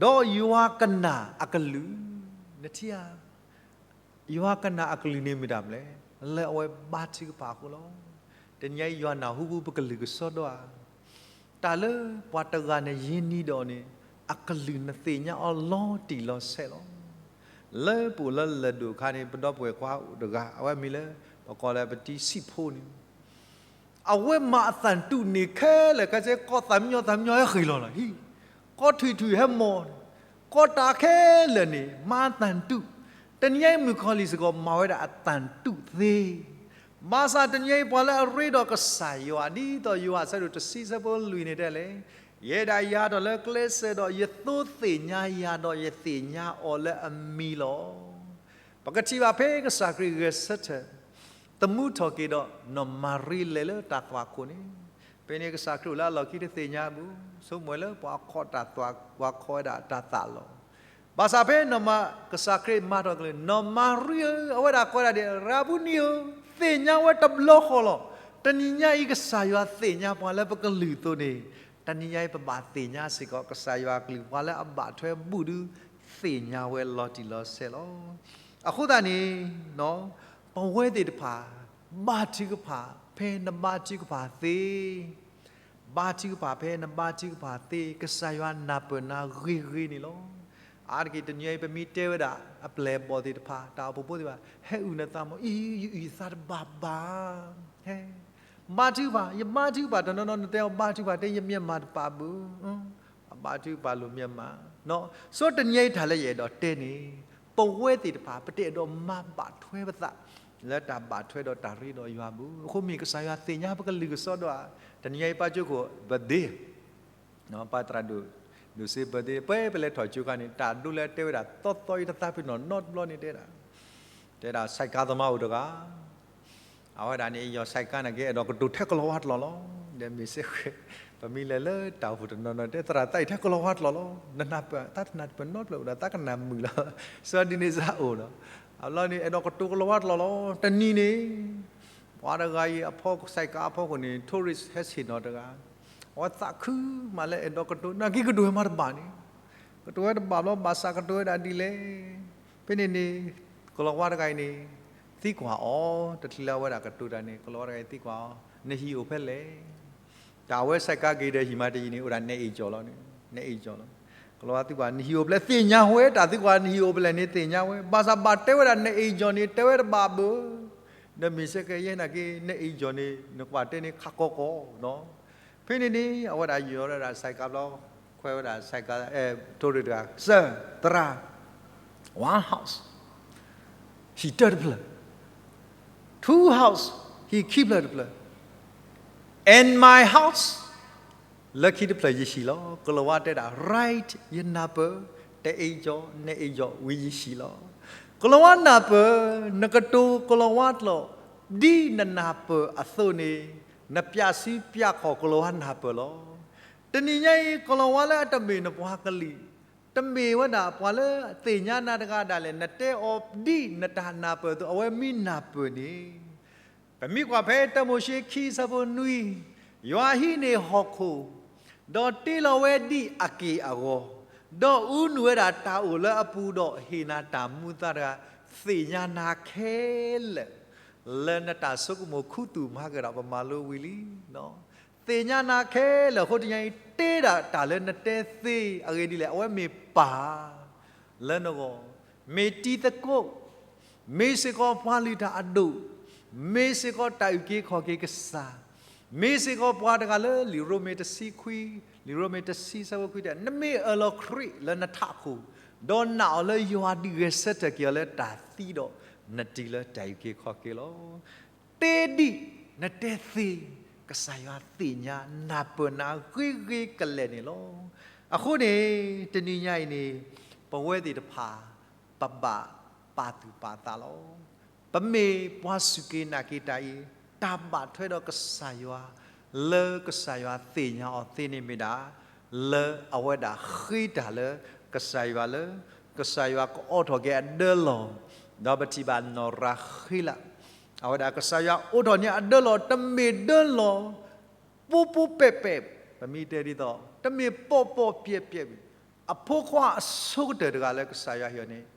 ဒီးယွၤကနၣ်အကလုၢ်, နထံၣ်ဧါ, ယွၤကနၣ်အကလုၢ်န့ၣ်မ့ၢ်တၢ်မနုၤလဲၣ်, လၢအဝဲဘါထုကဖၣ်အဃိလီၤ. တနံၤအံၤယွၤနၢ်ဟူပှၤပကလုၢ်ကစီဒီဧါ, တၢ်လၢပှၤတဂၤန့ၣ်ယ့ၢ်နံၤဒီးန့ၣ် အကလုၢ်နသ့ၣ်ညါအီၤလီၤတံၢ်လီၤဆဲးလီၤ. လၢပအိၣ်လၢလၢၢ်ဒိၣ်အခါန့ၣ် ပဒီပုၢ်ဝဲၢ်ခွါအိၣ်တဂၤ အဝဲမံၤလၢ ပကိးလၢပတံစံၣ်ဖိန့ၣ် အဝဲမၤအသၣ်တူာ်န့ၣ်ခဲလၢာ်ခဲဆ့ ကိးသးမံညီသးမံညီဟဲဃ့ၢ်လီၤလီၤဟံၣ်, ကိးထွံၣ်ထွံၣ်ဟဲမီၢ်န့ၣ်, ကိးတၢ်ခဲလၢာ်န့ၣ် မၤအသၣ်တူာ်, တနံၤအံၤမုၣ်ကီၤလံၢ်စ့ၢ်ကီးမၤဝဲဒၣ်အသၣ်တူာ်သ့, ဘၣ်ဆၣ်တနံၤအံၤပှၤလၢအရ့ဒီးကစၢ်ယွၤ ဒ်သိးယိၤဟၣ်အဆၢဒိၣ်တဆံ အဆၢဖိလွံၢ်န့ၣ်တဲလဲၣ်, ယဲဒၣ်ယၤဒီးလၢကျဲစၢၤဒီး ယသိသ့ၣ်ညါယၤဒီးယသ့ၣ်ညါအီၤလၢအမံၤလီၤ. ပကထံၣ်ဘၣ်ဖဲကစၢ်ခရံာ်ဂဲၤဆၢထၢၣ် သမူထီၣ်က့ၤဒီးနီၢ်မၤရံလဲၤလၢတၢ်သွၣ်ခိၣ်န့ၣ်, ဖဲန့ၣ်ကစၢ်ခရံာ်အိၣ်လၢအလီၢ်ခံတသ့ၣ်ညါဘၣ်, ဆိကမိၣ်လၢပှၤခီၣ်တၢ်သွၣ် ပှၤခီၣ်ဝဲဒၣ်တၢ်သးလီၤ. ဘၣ်ဆၣ်ဖဲနီၢ်မၤ ကစၢ်ခရံာ်မၤထီၣ်ကလုၢ် နီၢ်မၤရံဧၢ, အဝဲဒၣ်ကိးဒၣ်ဒ် ရၤဘူနံဧၢ, သ့ၣ်ညါဝဲတဘျီဃီလီၤ. တနံၤညါအံၤကစၢ်ယွၤသ့ၣ်ညါပှၤလၢပကလုၢ်အသိးန့ၣ်, တနံၤညါအံၤပဘၣ်သ့ၣ်ညါစ့ၢ်ကီး ကစၢ်ယွၤအကလုၢ် ပှၤလၢအဘၣ်ထွဲဘူၣ်ဒု သ့ၣ်ညါဝဲလီၤတံၢ်လီၤဆဲးလီၤ. အဃိသတးန့ၣ် ပဝဲသ့ၣ်တဖၣ် ဘါထုကဖၣ် ဖဲနဘါထုကဖၣ်သ့, ဘါထုကဖၣ်ဖဲနဘါထုကဖၣ်သ့ ကစၢ်ယွၤနၢ်ပၢၢ်နၤဂ့ၤဂ့ၤန့ၣ်လီၤ. အါတက့ၢ်တနံၤအံၤ ပမ့ၢ်တဲဝဲဒၣ် အပျဲၢ်အဘီၣ်သ့ၣ်တဖၣ် တၢ်အိၣ်ဖှိၣ်ဖိသ့ၣ်တဖၣ် ဟဲအုၣ်နသးမ့ၢ် အံၤ ယအုၣ်ယသးတဘၣ်ဘၣ်, ဟဲ ဘါထုကဖၣ် ယဘါထုကဖၣ် တနီၤနီၤနတဲအီၤဘါထုကဖၣ် တဲယမ့ၢ်မၤတပာ်ဘၣ်, အဘါထုကဖၣ်လိၣ်မ့ၢ်မၤ, ဆိတနံၤအံၤတၢ်လၢယအဲၣ်ဒိးတဲန့ၣ်, ပဝဲသ့ၣ်တဖၣ် ပတအဲၣ်ဒိးမၤဘၣ်ထွဲပသး လၢတၢ်ဘၣ်ထွဲဒီးတၢ်ရ့ဒီးယွၤဘၣ်. အဃိမ့ၢ်ကစၢ်ယွၤသ့ၣ်ညါပကလုၢ်ကစီဒီဧါ, တနံၤအံၤပၢ်ကၠိခိၣ် birthday ပၢ်သရၣ်ဒိၣ် ဒိၣ်စ့ birthday ပှဲၤပလဲၤထီၣ်ကၠိခါန့ၣ် တၢ်ဒိလၢတဲဝဲဒၣ်သီသီအံၤ တသးပ့ၤနီၣ်နီတဘျီန့ၣ်တဲဒၣ်, တဲဒၣ် ဆိုင်ကယ်သမားအိၣ်တဂၤ အဝဲဒၣ်န့ၣ် ယီၤ ဆိုင်ကယ် နာ်က့ အဲၣ်ဒိးကတိၤထဲကလီၤဝါတလီၢ်လီၤ. ဒီးမ့ၢ်စ့ၢ်ကီး ပမ့ၢ်လဲၤလၢတၢ်အိၣ်ဖှိၣ်တနီၤနီၤ တဲသရၣ် သးအံၤထဲကလီၤဝါတလီၢ်လီၤ. နနၢ်ပၢၢ် သးတနၢ်ပၢၢ်နီတဖျၢၣ်အိၣ်ဒီး သးကနၣ်မုာ်လီၤ. စီၤဒ်န့ၣ်စ့ၢ်အိၣ်ဒီး အလီၢ်န့ၣ် အဲၣ်ဒိးကတိၤကလီၤဝါတလီၢ်လီၤ. တနံၤန့ၣ် ပှၤတဂၤအံၤအဖီ ဆိုင်ကယ် အဖီခိၣ်န့ၣ် tourist ဟဲဆ့ၣ်နီၤတဂၤ အဝဲသးခုမးလၢအဲၣ်ဒိးကတိၤ နာ်က့ကတိၤဝဲမးတဘၣ်န့ၣ်, ကတိၤဝဲတဘၣ်ဘျီ ဘၣ်ဆၣ်ကတိၤဝဲဒၣ်ဒ်လဲၣ် ဖဲန့ၣ်န့ၣ် ကလီၤဝါတဂၤအံၤန့ၣ် သံကွၢ်အီၤ, တချုးလၢအဝဲဒၣ်ကတိၤတၢ်န့ၣ် ကလီၤဝါတဂၤအံၤသံကွၢ်အီၤ, နဟံၣ်အိၣ်ဖဲလဲၣ်. တၢ်အဝဲစဲးကါက့ၤဒီးဟံၣ်မးတယံာ်န့ၣ် အိၣ်ဒၣ်နအဲၣ်ကၠီလီၤ, နအဲၣ်ကၠီလီၤ. ကလီၤဝါသံကွၢ် နဟံၣ်အိၣ်ဖဲလဲၣ်, သ့ၣ်ညါဝဲ, တၢ်သံကွၢ်နဟံၣ်အိၣ်ဖဲလဲၣ်န့ၣ် သ့ၣ်ညါဝဲ, ဘၣ်ဆၣ်ဘၣ်တဲဝဲဒၣ်နအဲၣ်ကၠီန့ၣ် တဲဝဲတဘၣ်ဘၣ်. ဒီးမ့ၢ်စဲးကဲယဲနာ်က့ နအဲၣ်ကၠီန့ၣ် နကွၢ်တဲန့ၣ်ခးကီကီ ဖဲန့ၣ်န့ၣ် အဝဲဒၣ်ယီၤဝဲဒၣ်စဲးကါဘျီ, ခွဲးဝဲဒၣ်စဲးကါ, ထိၣ်ရ့ၣ်တဂၤ, စၢၢ်, သရၣ်, one house, ဟံၣ်တၢတဖျၢၣ်, two house, ဟံၣ်ခံဖျၢၣ်တဖျၢၣ်, and my house, လၢခံတဖျၢၣ်ယဟံၣ်လီၤ. ကလီၤဝါတဲဒၣ် right, ယနၢ်ပၢၢ်, တအဲၣ်ကၠီ, နအဲၣ်ကၠီဝံၤယဟံၣ်လီၤ. ကလီၤဝါနၢ်ပၢၢ်, နကတိၤကလီၤဝါတလီၢ်, ဒ်နနၢ်ပၢၢ်အသိးန့ၣ်, နပျးစုပျးခီၣ်ကလီၤဝါနၢ်ပၢၢ်လီၤ. တနံၤညါအံၤ ကလီၤဝါလၢအတမ့ၢ်နပှၤကလုာ်, တမ့ၢ်ဝဲဒၣ်ပှၤလၢသ့ၣ်ညါနၤတဂၤဒၣ်လဲာ်, နတဲအီၤဒ်နတၢ်နၢ်ပၢၢ်အသိး အဝဲမ့ၢ်နၢ်ပၢၢ်န့ၣ်, ပမ့ၢ်ကွၢ်ဖဲတၢမိၤၡ့ခံဆၢဖိနွံ, ယွၤဟံးန့ၢ်ဟီၣ်ခိၣ်, ဒီးတ့လီၤဝဲဒ်အက့ၢ်အဂီၤ, ဒီးအူနုာ်ဝဲဒၣ်တၢ်အိၣ်လၢအပူၤဒီးဟ့ၣ်နၤတၢ်မူသးတဂၤ, သ့ၣ်ညါနၤခဲလၢာ်, လၢနတၢ်ဆိကမိၣ်ခူသူၣ်မၤကဒီး ပမၤလိဝံၤလံ သ့ၣ်ညါနၤခဲလၢာ်အဃိ တနံၤညါအံၤ တ့ဒၣ်တၢ်လၢနတဲသ့အဂ့ၢ်ဒ်လဲၣ်, အဝဲမ့ၢ်ပၢ်လၢနဂီၢ်, မ့ၢ်တံၤသကိး, မ့ၢ်စ့ၢ်ကီးပှၤလုၢ်တၢ်အဒိၣ်, မ့ၢ်စ့ၢ်ကီးတၢ်အုၣ်က့ၤခီၣ်က့ၤကစၢ်, မ့ၢ်စ့ၢ်ကီးပှၤတဂၤလၢလံာ်ရိမ့ၤတဆံခွံ, လံာ်ရိမ့ၤတဆံဆၢဖိခွံတဲ, နမ့ၢ်အၢၣ်လီၤခရံာ်လၢနထးခိၣ်, ဒီးနာ်အီၤလၢယွၤဒုးဂဲၤဆၢထၢၣ်က့ၤအီၤလၢတၢ်သံဒီး, နတံၤလၢတၢ်အုၣ်က့ၤခီၣ်က့ၤလီၤ. တ့ဒ်နတဲသ့, ကစၢ်ယွၤသ့ၣ်ညါနၢ်ပၢၢ်နၤဂ့ၤဂ့ၤကလဲာ်န့ၣ်လီၤ. အဃိန့ၣ် တနံၤညါအံၤန့ၣ် ပဝဲသ့ၣ်တဖၣ် ပဘၣ်ပာ်သူၣ်ပာ်သးလီၤ. ပမ့ၢ်ပှၤစူၢ်က့ၤနာ်က့ၤတၢ်အံၤ, တၢ်ဘၣ်ထွဲဒီးကစၢ်ယွၤ, လၢကစၢ်ယွၤသ့ၣ်ညါအီၤသ့န့ၣ်မ့ၢ်ဒၣ်, လၢအဝဲဒၣ်ဃ့တၢ်လၢကစၢ်ယွၤလၢ ကစၢ်ယွၤကအိးထီၣ်က့ၤအဒၢလီၢ်, ဒီးပထံၣ်ဘၣ်နီၢ်ရၤဃ့လး, အဝဲဒၣ်ကစၢ်ယွၤအိးထီၣ်န့ၢ်အဒၢလီၢ် တမ့ၢ်ဒၢလီၢ် ပူပူပဲာ်ပဲာ်, ပမ့ၢ်တဲဒ်သိး တမ့ၢ်ပိာ်ပိာ်ပျဲၢ်ပျဲၢ်, အဖိခွါအဆိကတၢၢ်တဂၤလၢကစၢ်ယွၤဟ့ၣ်အီၤန့ၣ်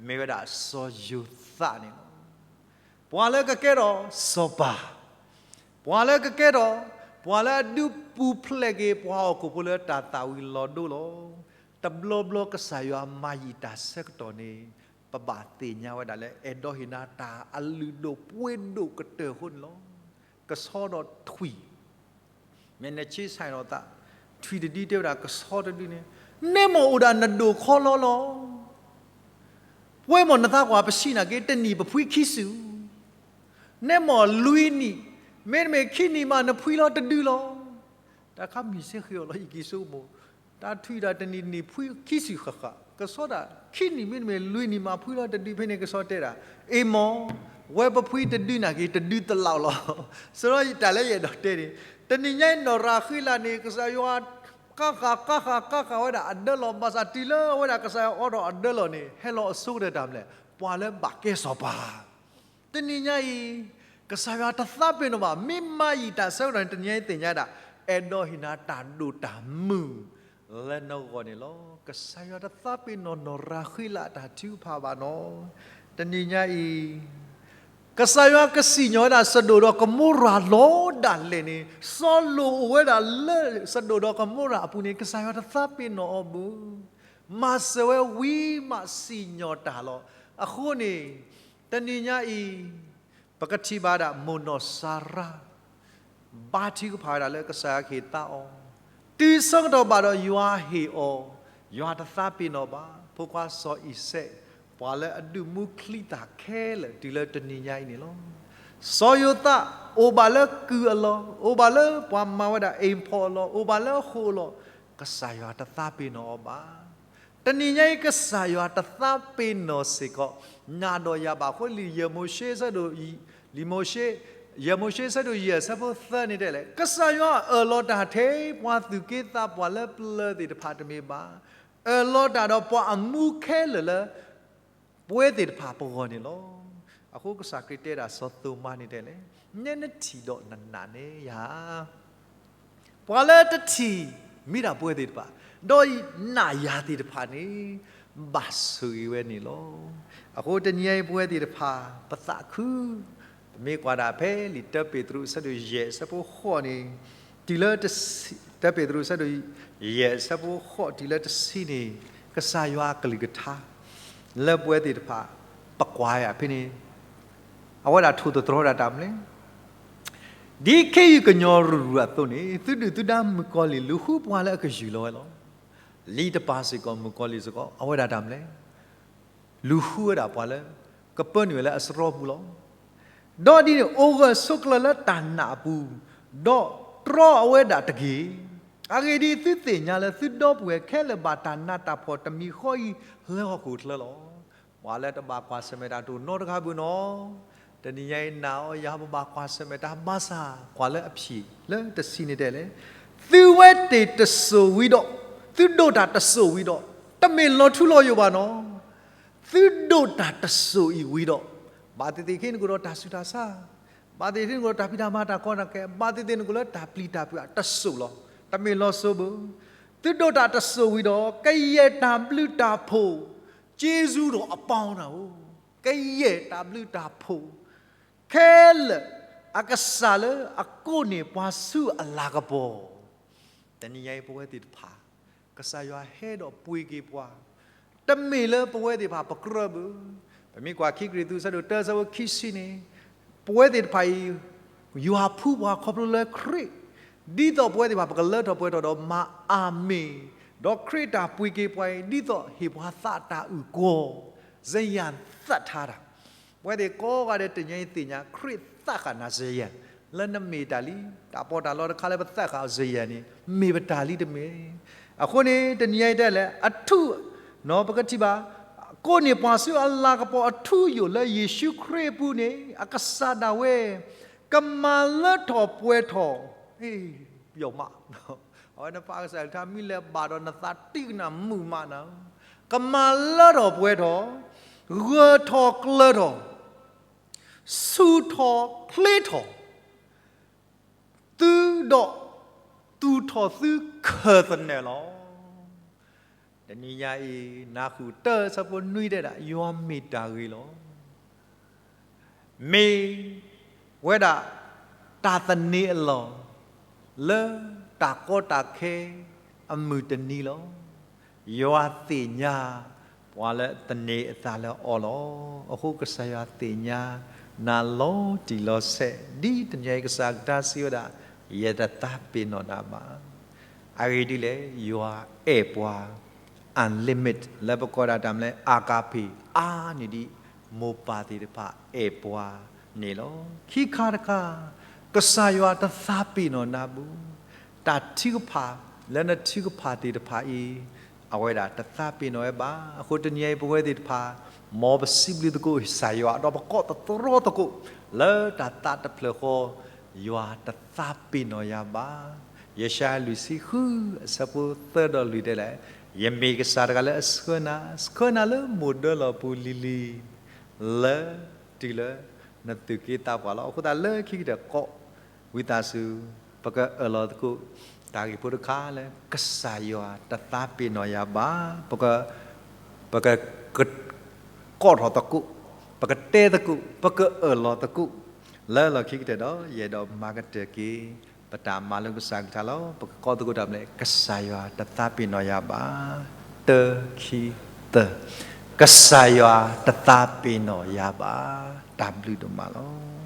မ့ၢ်ဝဲဒၣ်စီၤယိၤသးန့ၣ်လီၤ. ပှၤလၢကကဲထီၣ်စီၤပၤ, ပှၤလၢကကဲထီၣ်, ပှၤလၢအဒုးပူၤဖျဲးက့ၤပှၤဟီၣ်ခိၣ်ဖိလၢတၢ်သၣ်ဝံၤလီၤဒိလီၤ. တဘျီဘျီကစၢ်ယွၤမၤယံာ်တၢ်ဆၢကတီၢ်န့ၣ် ပဘၣ်သ့ၣ်ညါဝဲဒၣ်လၢအဲၣ်ဒိးဟ့ၣ်နၤတၢ်အလုၢ်ဒိၣ်ပှ့ၤဒိၣ်ကတၢၢ်အဃိန့ၣ်လီၤ. ကဆီဒီးထွံၣ် မ့ၢ်နဆ့ဆဲးဒီးသး, ထွံၣ်တဒုတဲဝဲဒၣ်ကဆီတဒုန့ၣ်, နဲမ့ၢ်အိၣ်ဒၣ်နဒိၣ်ခီလီလီၤ. ပဝဲမ့ၢ်နသးကွၢ်ပဆံးနာ်က့ တနံၣ်ပဖှံခံစု, နဲမ့ၢ်လွံၢ်နံၣ်, မ့တမ့ၢ်ခံနံၣ်မးနဖှံလီၤတဒုလီၤ. တၢ်ခါမံၤစ့ဃ့အီၤလီၤ ယက့ၤဆိကမိၣ်, တၢ်ထွံၣ်ဒၣ်တနံၣ်တနံၣ်ဖှံခံစုဃၣ်ဃၣ်, ကဆီဒၣ်ခံနံၣ်မ့တမ့ၢ်လွံၢ်နံၣ်မးဖှံလီၤတဒု ဖဲန့ၣ်ကဆီတဲဒၣ်, အ့ၣ်မး, ဝဲပဖှံတဒုနာ်က့ တဒုတလးလီၤ. စရီတၢ်လၢယအဲၣ်ဒိးတဲန့ၣ်, တနံၤညါအံၤနီၢ်ရၤဃ့လးန့ၣ် ကစၢ်ယွၤ ကါဃာ်ကါဃာ်ကါဃာ်ဝဲဒၣ်အဒၢလီၢ်, ဘၣ်ဆၣ်တုၤလၢဝဲဒၣ်ကစၢ်ယွၤအိးထီၣ်အဒၢလီၢ်န့ၣ် ဟဲလီၤအဆိကတၢၢ်တၢ်မနုၤလဲၣ်, ပှၤလၢဘၣ်ကဲစီၤပၤ တနံၤညါအံၤ ကစၢ်ယွၤတသးပ့ၤနီၣ်ဘၣ်, မ့ၢ်မၤယံာ်တၢ်ဆၢကတီၢ်န့ၣ် တနံၤညါအံၤသ့ၣ်ညါဒၣ်, အဲၣ်ဒိးဟ့ၣ်နၤတၢ်ဒိၣ်တၢ်မုၢ်လၢနဂီၢ်န့ၣ်လီၤ. ကစၢ်ယွၤတသးပ့ၤနီၣ်နီၢ်ရၤဃ့လးအတၢ်ထုကဖၣ်ဘၣ်နီၤ. တနံၤညါအံၤ ကစၢ်ယွၤကစံၣ်ညီၣ်ဝဲဒၣ်စဒိၣ်ဒီးကမိရၤလီၤဒၣ်လဲာ်န့ၣ်, စီၤလိာ်အိၣ်ဝဲဒၣ်လၢစဒိၣ်ဒီးကမိရၤအပူၤန့ၣ် ကစၢ်ယွၤတသးပ့ၤနီၣ်အီၤဘၣ်. မၤစၢၤဝဲဝံၤမးစံၣ်ညီၣ်တၢ်လီၤ. အဃိန့ၣ် တနံၤညါအံၤ ပကထံၣ်ဘၣ်ဒၣ်မိၢ်နီၢ်စၤရါ ဘါထုကဖၣ်ဝဲဒၣ်လၢကစၢ်ယွၤကဟ့ၣ်သါအီၤ, တုၤဆၢကတီၢ်ဘၣ်ဒီးယွၤဟ့ၣ်အီၤ, ယွၤတသးပ့ၤနီၣ်ဘၣ် ဖိခွါစီၤအံၤစဲး, ပှၤလၢအဒုးမူချံသၣ်ခဲလၢာ်တုၤလၢတနံၤညါအံၤန့ၣ်လီၤ. စီၤယိၤသး အိၣ်ဘၣ်လၢကုၢ်အလီၢ်, အိၣ်ဘၣ်လၢပှၤမၤဝဲဒၣ်အ့ၣ်ဖီၣ်အလီၢ်, အိၣ်ဘၣ်လၢဃိာ်အလီၢ်, ကစၢ်ယွၤတသးပ့ၤနီၣ်အီၤဘၣ်. တနံၤညါအံၤ ကစၢ်ယွၤတသးပ့ၤနီၣ်စ့ၢ်ကီး နၤဒီးယၤဘၣ်အဃိ လံာ်ယဲၢ်မိၤၡ့ဆၢဒိၣ်, လံာ်မိၤၡ့, ယဲၢ်မိၤၡ့ဆၢဒိၣ်ယဲၢ်ဆၢဖိသၢန့ၣ်တဲလဲၣ်, ကစၢ်ယွၤအၢၣ်လီၤတၢ်ထဲပှၤသူၣ်က့သးပှၢ်လၢပျၢၤသ့ၣ်တဖၣ်တမ့ၢ်ဘၣ်, အၢၣ်လီၤတၢ်ဒီးပှၤအမူခဲလၢာ်လၢ ပဝဲသ့ၣ်တဖၣ်ပဂီၢ်န့ၣ်လီၤ. အဃိကစၢ်ခရံာ်တဲဒၣ်စီၤသိၤမါန့ၣ်တဲလဲၣ်, နဲနထံၣ်ဒီးနနာ်န့ၢ်ယၤ ပှၤလၢတထံၣ်မ့ၢ်ဒၣ်ပဝဲသ့ၣ်တဖၣ်, ဒီးနာ်ယၤသ့ၣ်တဖၣ်န့ၣ် ဘၣ်ဆိၣ်ဂ့ၤဝဲန့ၣ်လီၤ. အဃိတနံၤအံၤပဝဲသ့ၣ်တဖၣ် ပသးခု, ပမ့ၢ်ကွၢ်ဒၣ်ဖဲလံာ်တၢပ့းတရူးအဆၢဒိၣ်ယဲၢ်အဆၢဖိဃိးန့ၣ်, တုၤလၢတဆံ, တၢပ့းတရူးအဆၢဒိၣ်ယဲၢ်အဆၢဖိဃိးတုၤလၢတဆံန့ၣ်, ကစၢ်ယွၤအကလုၢ်ကထါ လၢပဝဲသ့ၣ်တဖၣ် ပကွၢ်ယၤဖဲန့ၣ် အဝဲဒၣ်ထိၣ်သတြီၤဒၣ်တၢ်မနုၤလဲၣ်. ဒ်ခ့ယုၢ်ကညီၤရူၤရူၤအသိးန့ၣ်, သုဒုၣ်သုဒါမုၣ်ကီၤလံၢ်လူၤဃုပှၤလၢအကယူၢ်လီၤဝဲလီၤ. လံာ်တပာ်စ့ၢ်ကီးမုၣ်ကီၤလံၢ်စ့ၢ်ကီး အဝဲဒၣ်တၢ်မနုၤလဲၣ်. လူၤဃုဝဲဒၣ်ပှၤလၢ ကပၢနုာ်ဝဲလၢအစရီပူၤလီၤ. ဒီးဒ်န့ၣ် အိၣ်ဂၢၢ်ဆိးကျၢၤလၢတၢ်နာ်အပူၤ, ဒီးတြီအဝဲဒၣ်တဂ့ၤ. အဂ့ၢ်ဒ်အံၤ, သုသ့ၣ်ညါလၢသုဒီပုၢ်ဝဲၢ်ခဲလၢာ်ဘၣ်တၢ်နးတၢ်ဖှီၣ်တမံၤဃီအံၤလၢဟီၣ်ခိၣ်ချၢလီၤ. ပှၤလၢတဘၣ်ကွၢ်ဆၢၣ်မဲာ်တၢ်တအိၣ်နီတဂၤဘၣ်နီၤ. တနံၤညါအံၤနာ်အီၤယၤ ပဘၣ်ကွၢ်ဆၢၣ်မဲာ်တၢ်ဘၣ်ဆၣ် ကွၢ်လၢအဖျၢၣ်လၢတဆံန့ၣ်တဲလဲၣ်, သုဝဲသ့ၣ်တစိၢ်ဝံၤဒီး, သုဒိးတၢ်တစိၢ်ဝံၤဒီး, တမ့ၢ်လီၤထူလီၤယိာ်ဘၣ်နီၤ. သုဒိးတၢ်တစိၢ်အံၤဝံၤဒီး, ဘၣ်သ့ၣ်သ့ၣ်ခ့နကအိၣ်ဒီးတၢ်ဆူးတၢ်ဆါ, ဘၣ်သ့ၣ်သ့ၣ်နကအိၣ်ဒီးတၢ်ဖံးတၢ်မၤတၢ်ကီတၢ်ခဲ, ဘၣ်သ့ၣ်သ့ၣ်နကအိၣ်လၢတၢ်ပျံၤတၢ်ဖုးအတစိၢ်လီၤ. တမ့ၢ်လီၤစိဘၣ်. သုဒိးတၢ်တစိၢ်ဝံၤဒီး, ကယဲၢ်တၢ်ဘျုးတၢ်ဖှိၣ်, က့စူဒီးအပီနၤဧၢ, ကယဲၢ်တၢ်ဘျုးတၢ်ဖှိၣ် ခဲလၢာ်အကစၢ်လၢအကိးန့ၢ်ပှၤဆူအလၤကပီၤ, တနံၤညါအံၤပဝဲသ့ၣ်တဖၣ်, ကစၢ်ယွၤဟဲဒီးပှ့ၤက့ၤပှၤ, တမ့ၢ်လၢပဝဲသ့ၣ်တဖၣ်ပကြၢးဘၣ်. ပမ့ၢ်ကွၢ်ခံကရံၣ်သူးအဆၢဒိၣ်တၢအဆၢဖိခံဆံန့ၣ်, ပဝဲသ့ၣ်တဖၣ်အံၤ, ယွၤဖှူပှၤခီဖျိလၢခရံာ်, ဒ်သိးပဝဲသ့ၣ်တဖၣ်ပကလၢထီၣ်ပှဲၤထီၣ်ဒီးမၤအၤမ့ၣ်, ဒီးခရံာ်တၢ်ပှ့ၤက့ၤပှၤအံၤ ဒ်သိးဟ့ၣ်ပှၤသးတၢ်အုၣ်ကီၤ, စယၤသးထါတၢ် ပဝဲသ့ၣ်ကိးဂၤဒဲးတနံၤညါအံၤသ့ၣ်ညါ ခရံာ်သးဃာ်နၤစယၤ, လၢနမ့ၢ်တၢ်လံ, တၢ်ပီးတၢ်လီတခါလၢပသးဃာ်အီၤစယၤန့ၣ် မ့ၢ်ပတၢ်လံတမ့ၢ်. အဃိန့ၣ် တနံၤညါအံၤတဲလဲၣ် အထူး, ပကထံၣ်ဘၣ်, ကိးန့ၢ်ပှၤဆူအလၤကပီၤအထူအယိာ်လၢယ့ၣ်ၡူးခရံာ်အပူၤန့ၣ် အကစၢ်ဒၣ်ဝဲ ကမၤလၢထီၣ်ပှဲၤထီၣ်, ပျီမး အဝဲနပာ်ကစၢ်ယွၤကလုၢ်ကထါမ့ၢ်လဲၤဘၣ်ဒီးနသးတံၢ်ကနၣ်မုာ်မးနၤ, ကမၤလၢထီၣ်ပှဲၤထီၣ်, ဂၢၢ်ထီၣ်ကျၢၤထီၣ်, ဆူၣ်ထီၣ်ချ့ထီၣ်, သုဒီး, သူၣ်ထီၣ်သုခဲၣ်သနၢၣ်လီၤ. တနံၤညါအံၤ နၢ်ဃုာ်တၢ်ဆၢဖိနွံတဲဒၣ် ယွၤမ့ၢ်တၢ်ဂ့ၤလီၤ. မ့ၢ်ဝဲဒၣ်တၢ်သန့ၤအလီၢ် လၢတၢ်ကီတၢ်ခဲအမုၢ်တနံၤလီၤ. ယွၤသ့ၣ်ညါပှၤလၢသန့ၤအသးလၢအီၤလီၤ. အဃိကစၢ်ယွၤသ့ၣ်ညါနၤလီၤတံၢ်လီၤဆဲး ဒ်တနံၤညါအံၤကစၢ်ကထါစံးဝဲဒၣ် ယတသးပ့ၤနီၣ်နၤဘၣ်. အဂ့ၢ်ဒ်လဲၣ် ယွၤအဲၣ်ပှၤ unlimited လၢပကိးဒၣ်တၢ်မနုၤလဲၣ် အၤကၢ်ဖ့ၣ် အါန့ၢ်ဒ်မိၢ်ပၢ်သ့ၣ်တဖၣ်အဲၣ်ပှၤန့ၣ်လီၤ. ခံခါတခါ ကစၢ်ယွၤတသးပ့ၤနီၣ်နၤဘၣ်. တၢ်ထုကဖၣ်လၢနထုကဖၣ်သ့ၣ်တဖၣ်အံၤ အဝဲဒၣ်တသးပ့ၤနီၣ်ဝဲဘၣ်. အဃိတနံၤအံၤပဝဲသ့ၣ်တဖၣ် မ်ပစံးဘျုးသကိးကစၢ်ယွၤ ဒီးပကိးသတြီသကိး လၢတၢ်သးတဖျၢၣ်ဃီ ယွၤတသးပ့ၤနီၣ်ယၤဘၣ်. ယၡါယၤလွံၢ်ဆံဃု အဆၢဖိသၢဒီးလွံၢ်တဲလဲၣ်, ယမ့ၢ်ကစၢ်တဂၤလၢအဆှၢနၤ, ဆှၢနၤလၢမိၢ်ဒၢလီၢ်ပူၤလံၤလံၤ လၢတုၤလၢနသူၣ်က့သးပှၢ်လီၤ. အဃိသတးလၢခံကတၢၢ်ကိးဝံသးစူၤ ပကအၢၣ်လီၤသကိး တၢ်ဂ့ၢ်ဖိတခါလၢ ကစၢ်ယွၤတသးပ့ၤနီၣ်ယၤဘၣ်. ပက, ပက, ကကိးထီၣ်သကိး, ပကတဲသကိး, ပကအၢၣ်လီၤသကိး လၢလီၢ်ခံကတၢၢ်ဒီး ယအဲၣ်ဒိးမၤကတၢၢ်က့ၤ ပတၢ်မၤလိကစၢ်ကထါလီၤ. ပကကိးသကိးတၢ်မနုၤလဲၣ်, ကစၢ်ယွၤတသးပ့ၤနီၣ်ယၤဘၣ်. တၢ ခံ သၢ, ကစၢ်ယွၤတသးပ့ၤနီၣ်ယၤဘၣ်. တၢ်ဘျုးဒိၣ်မးလီၤ.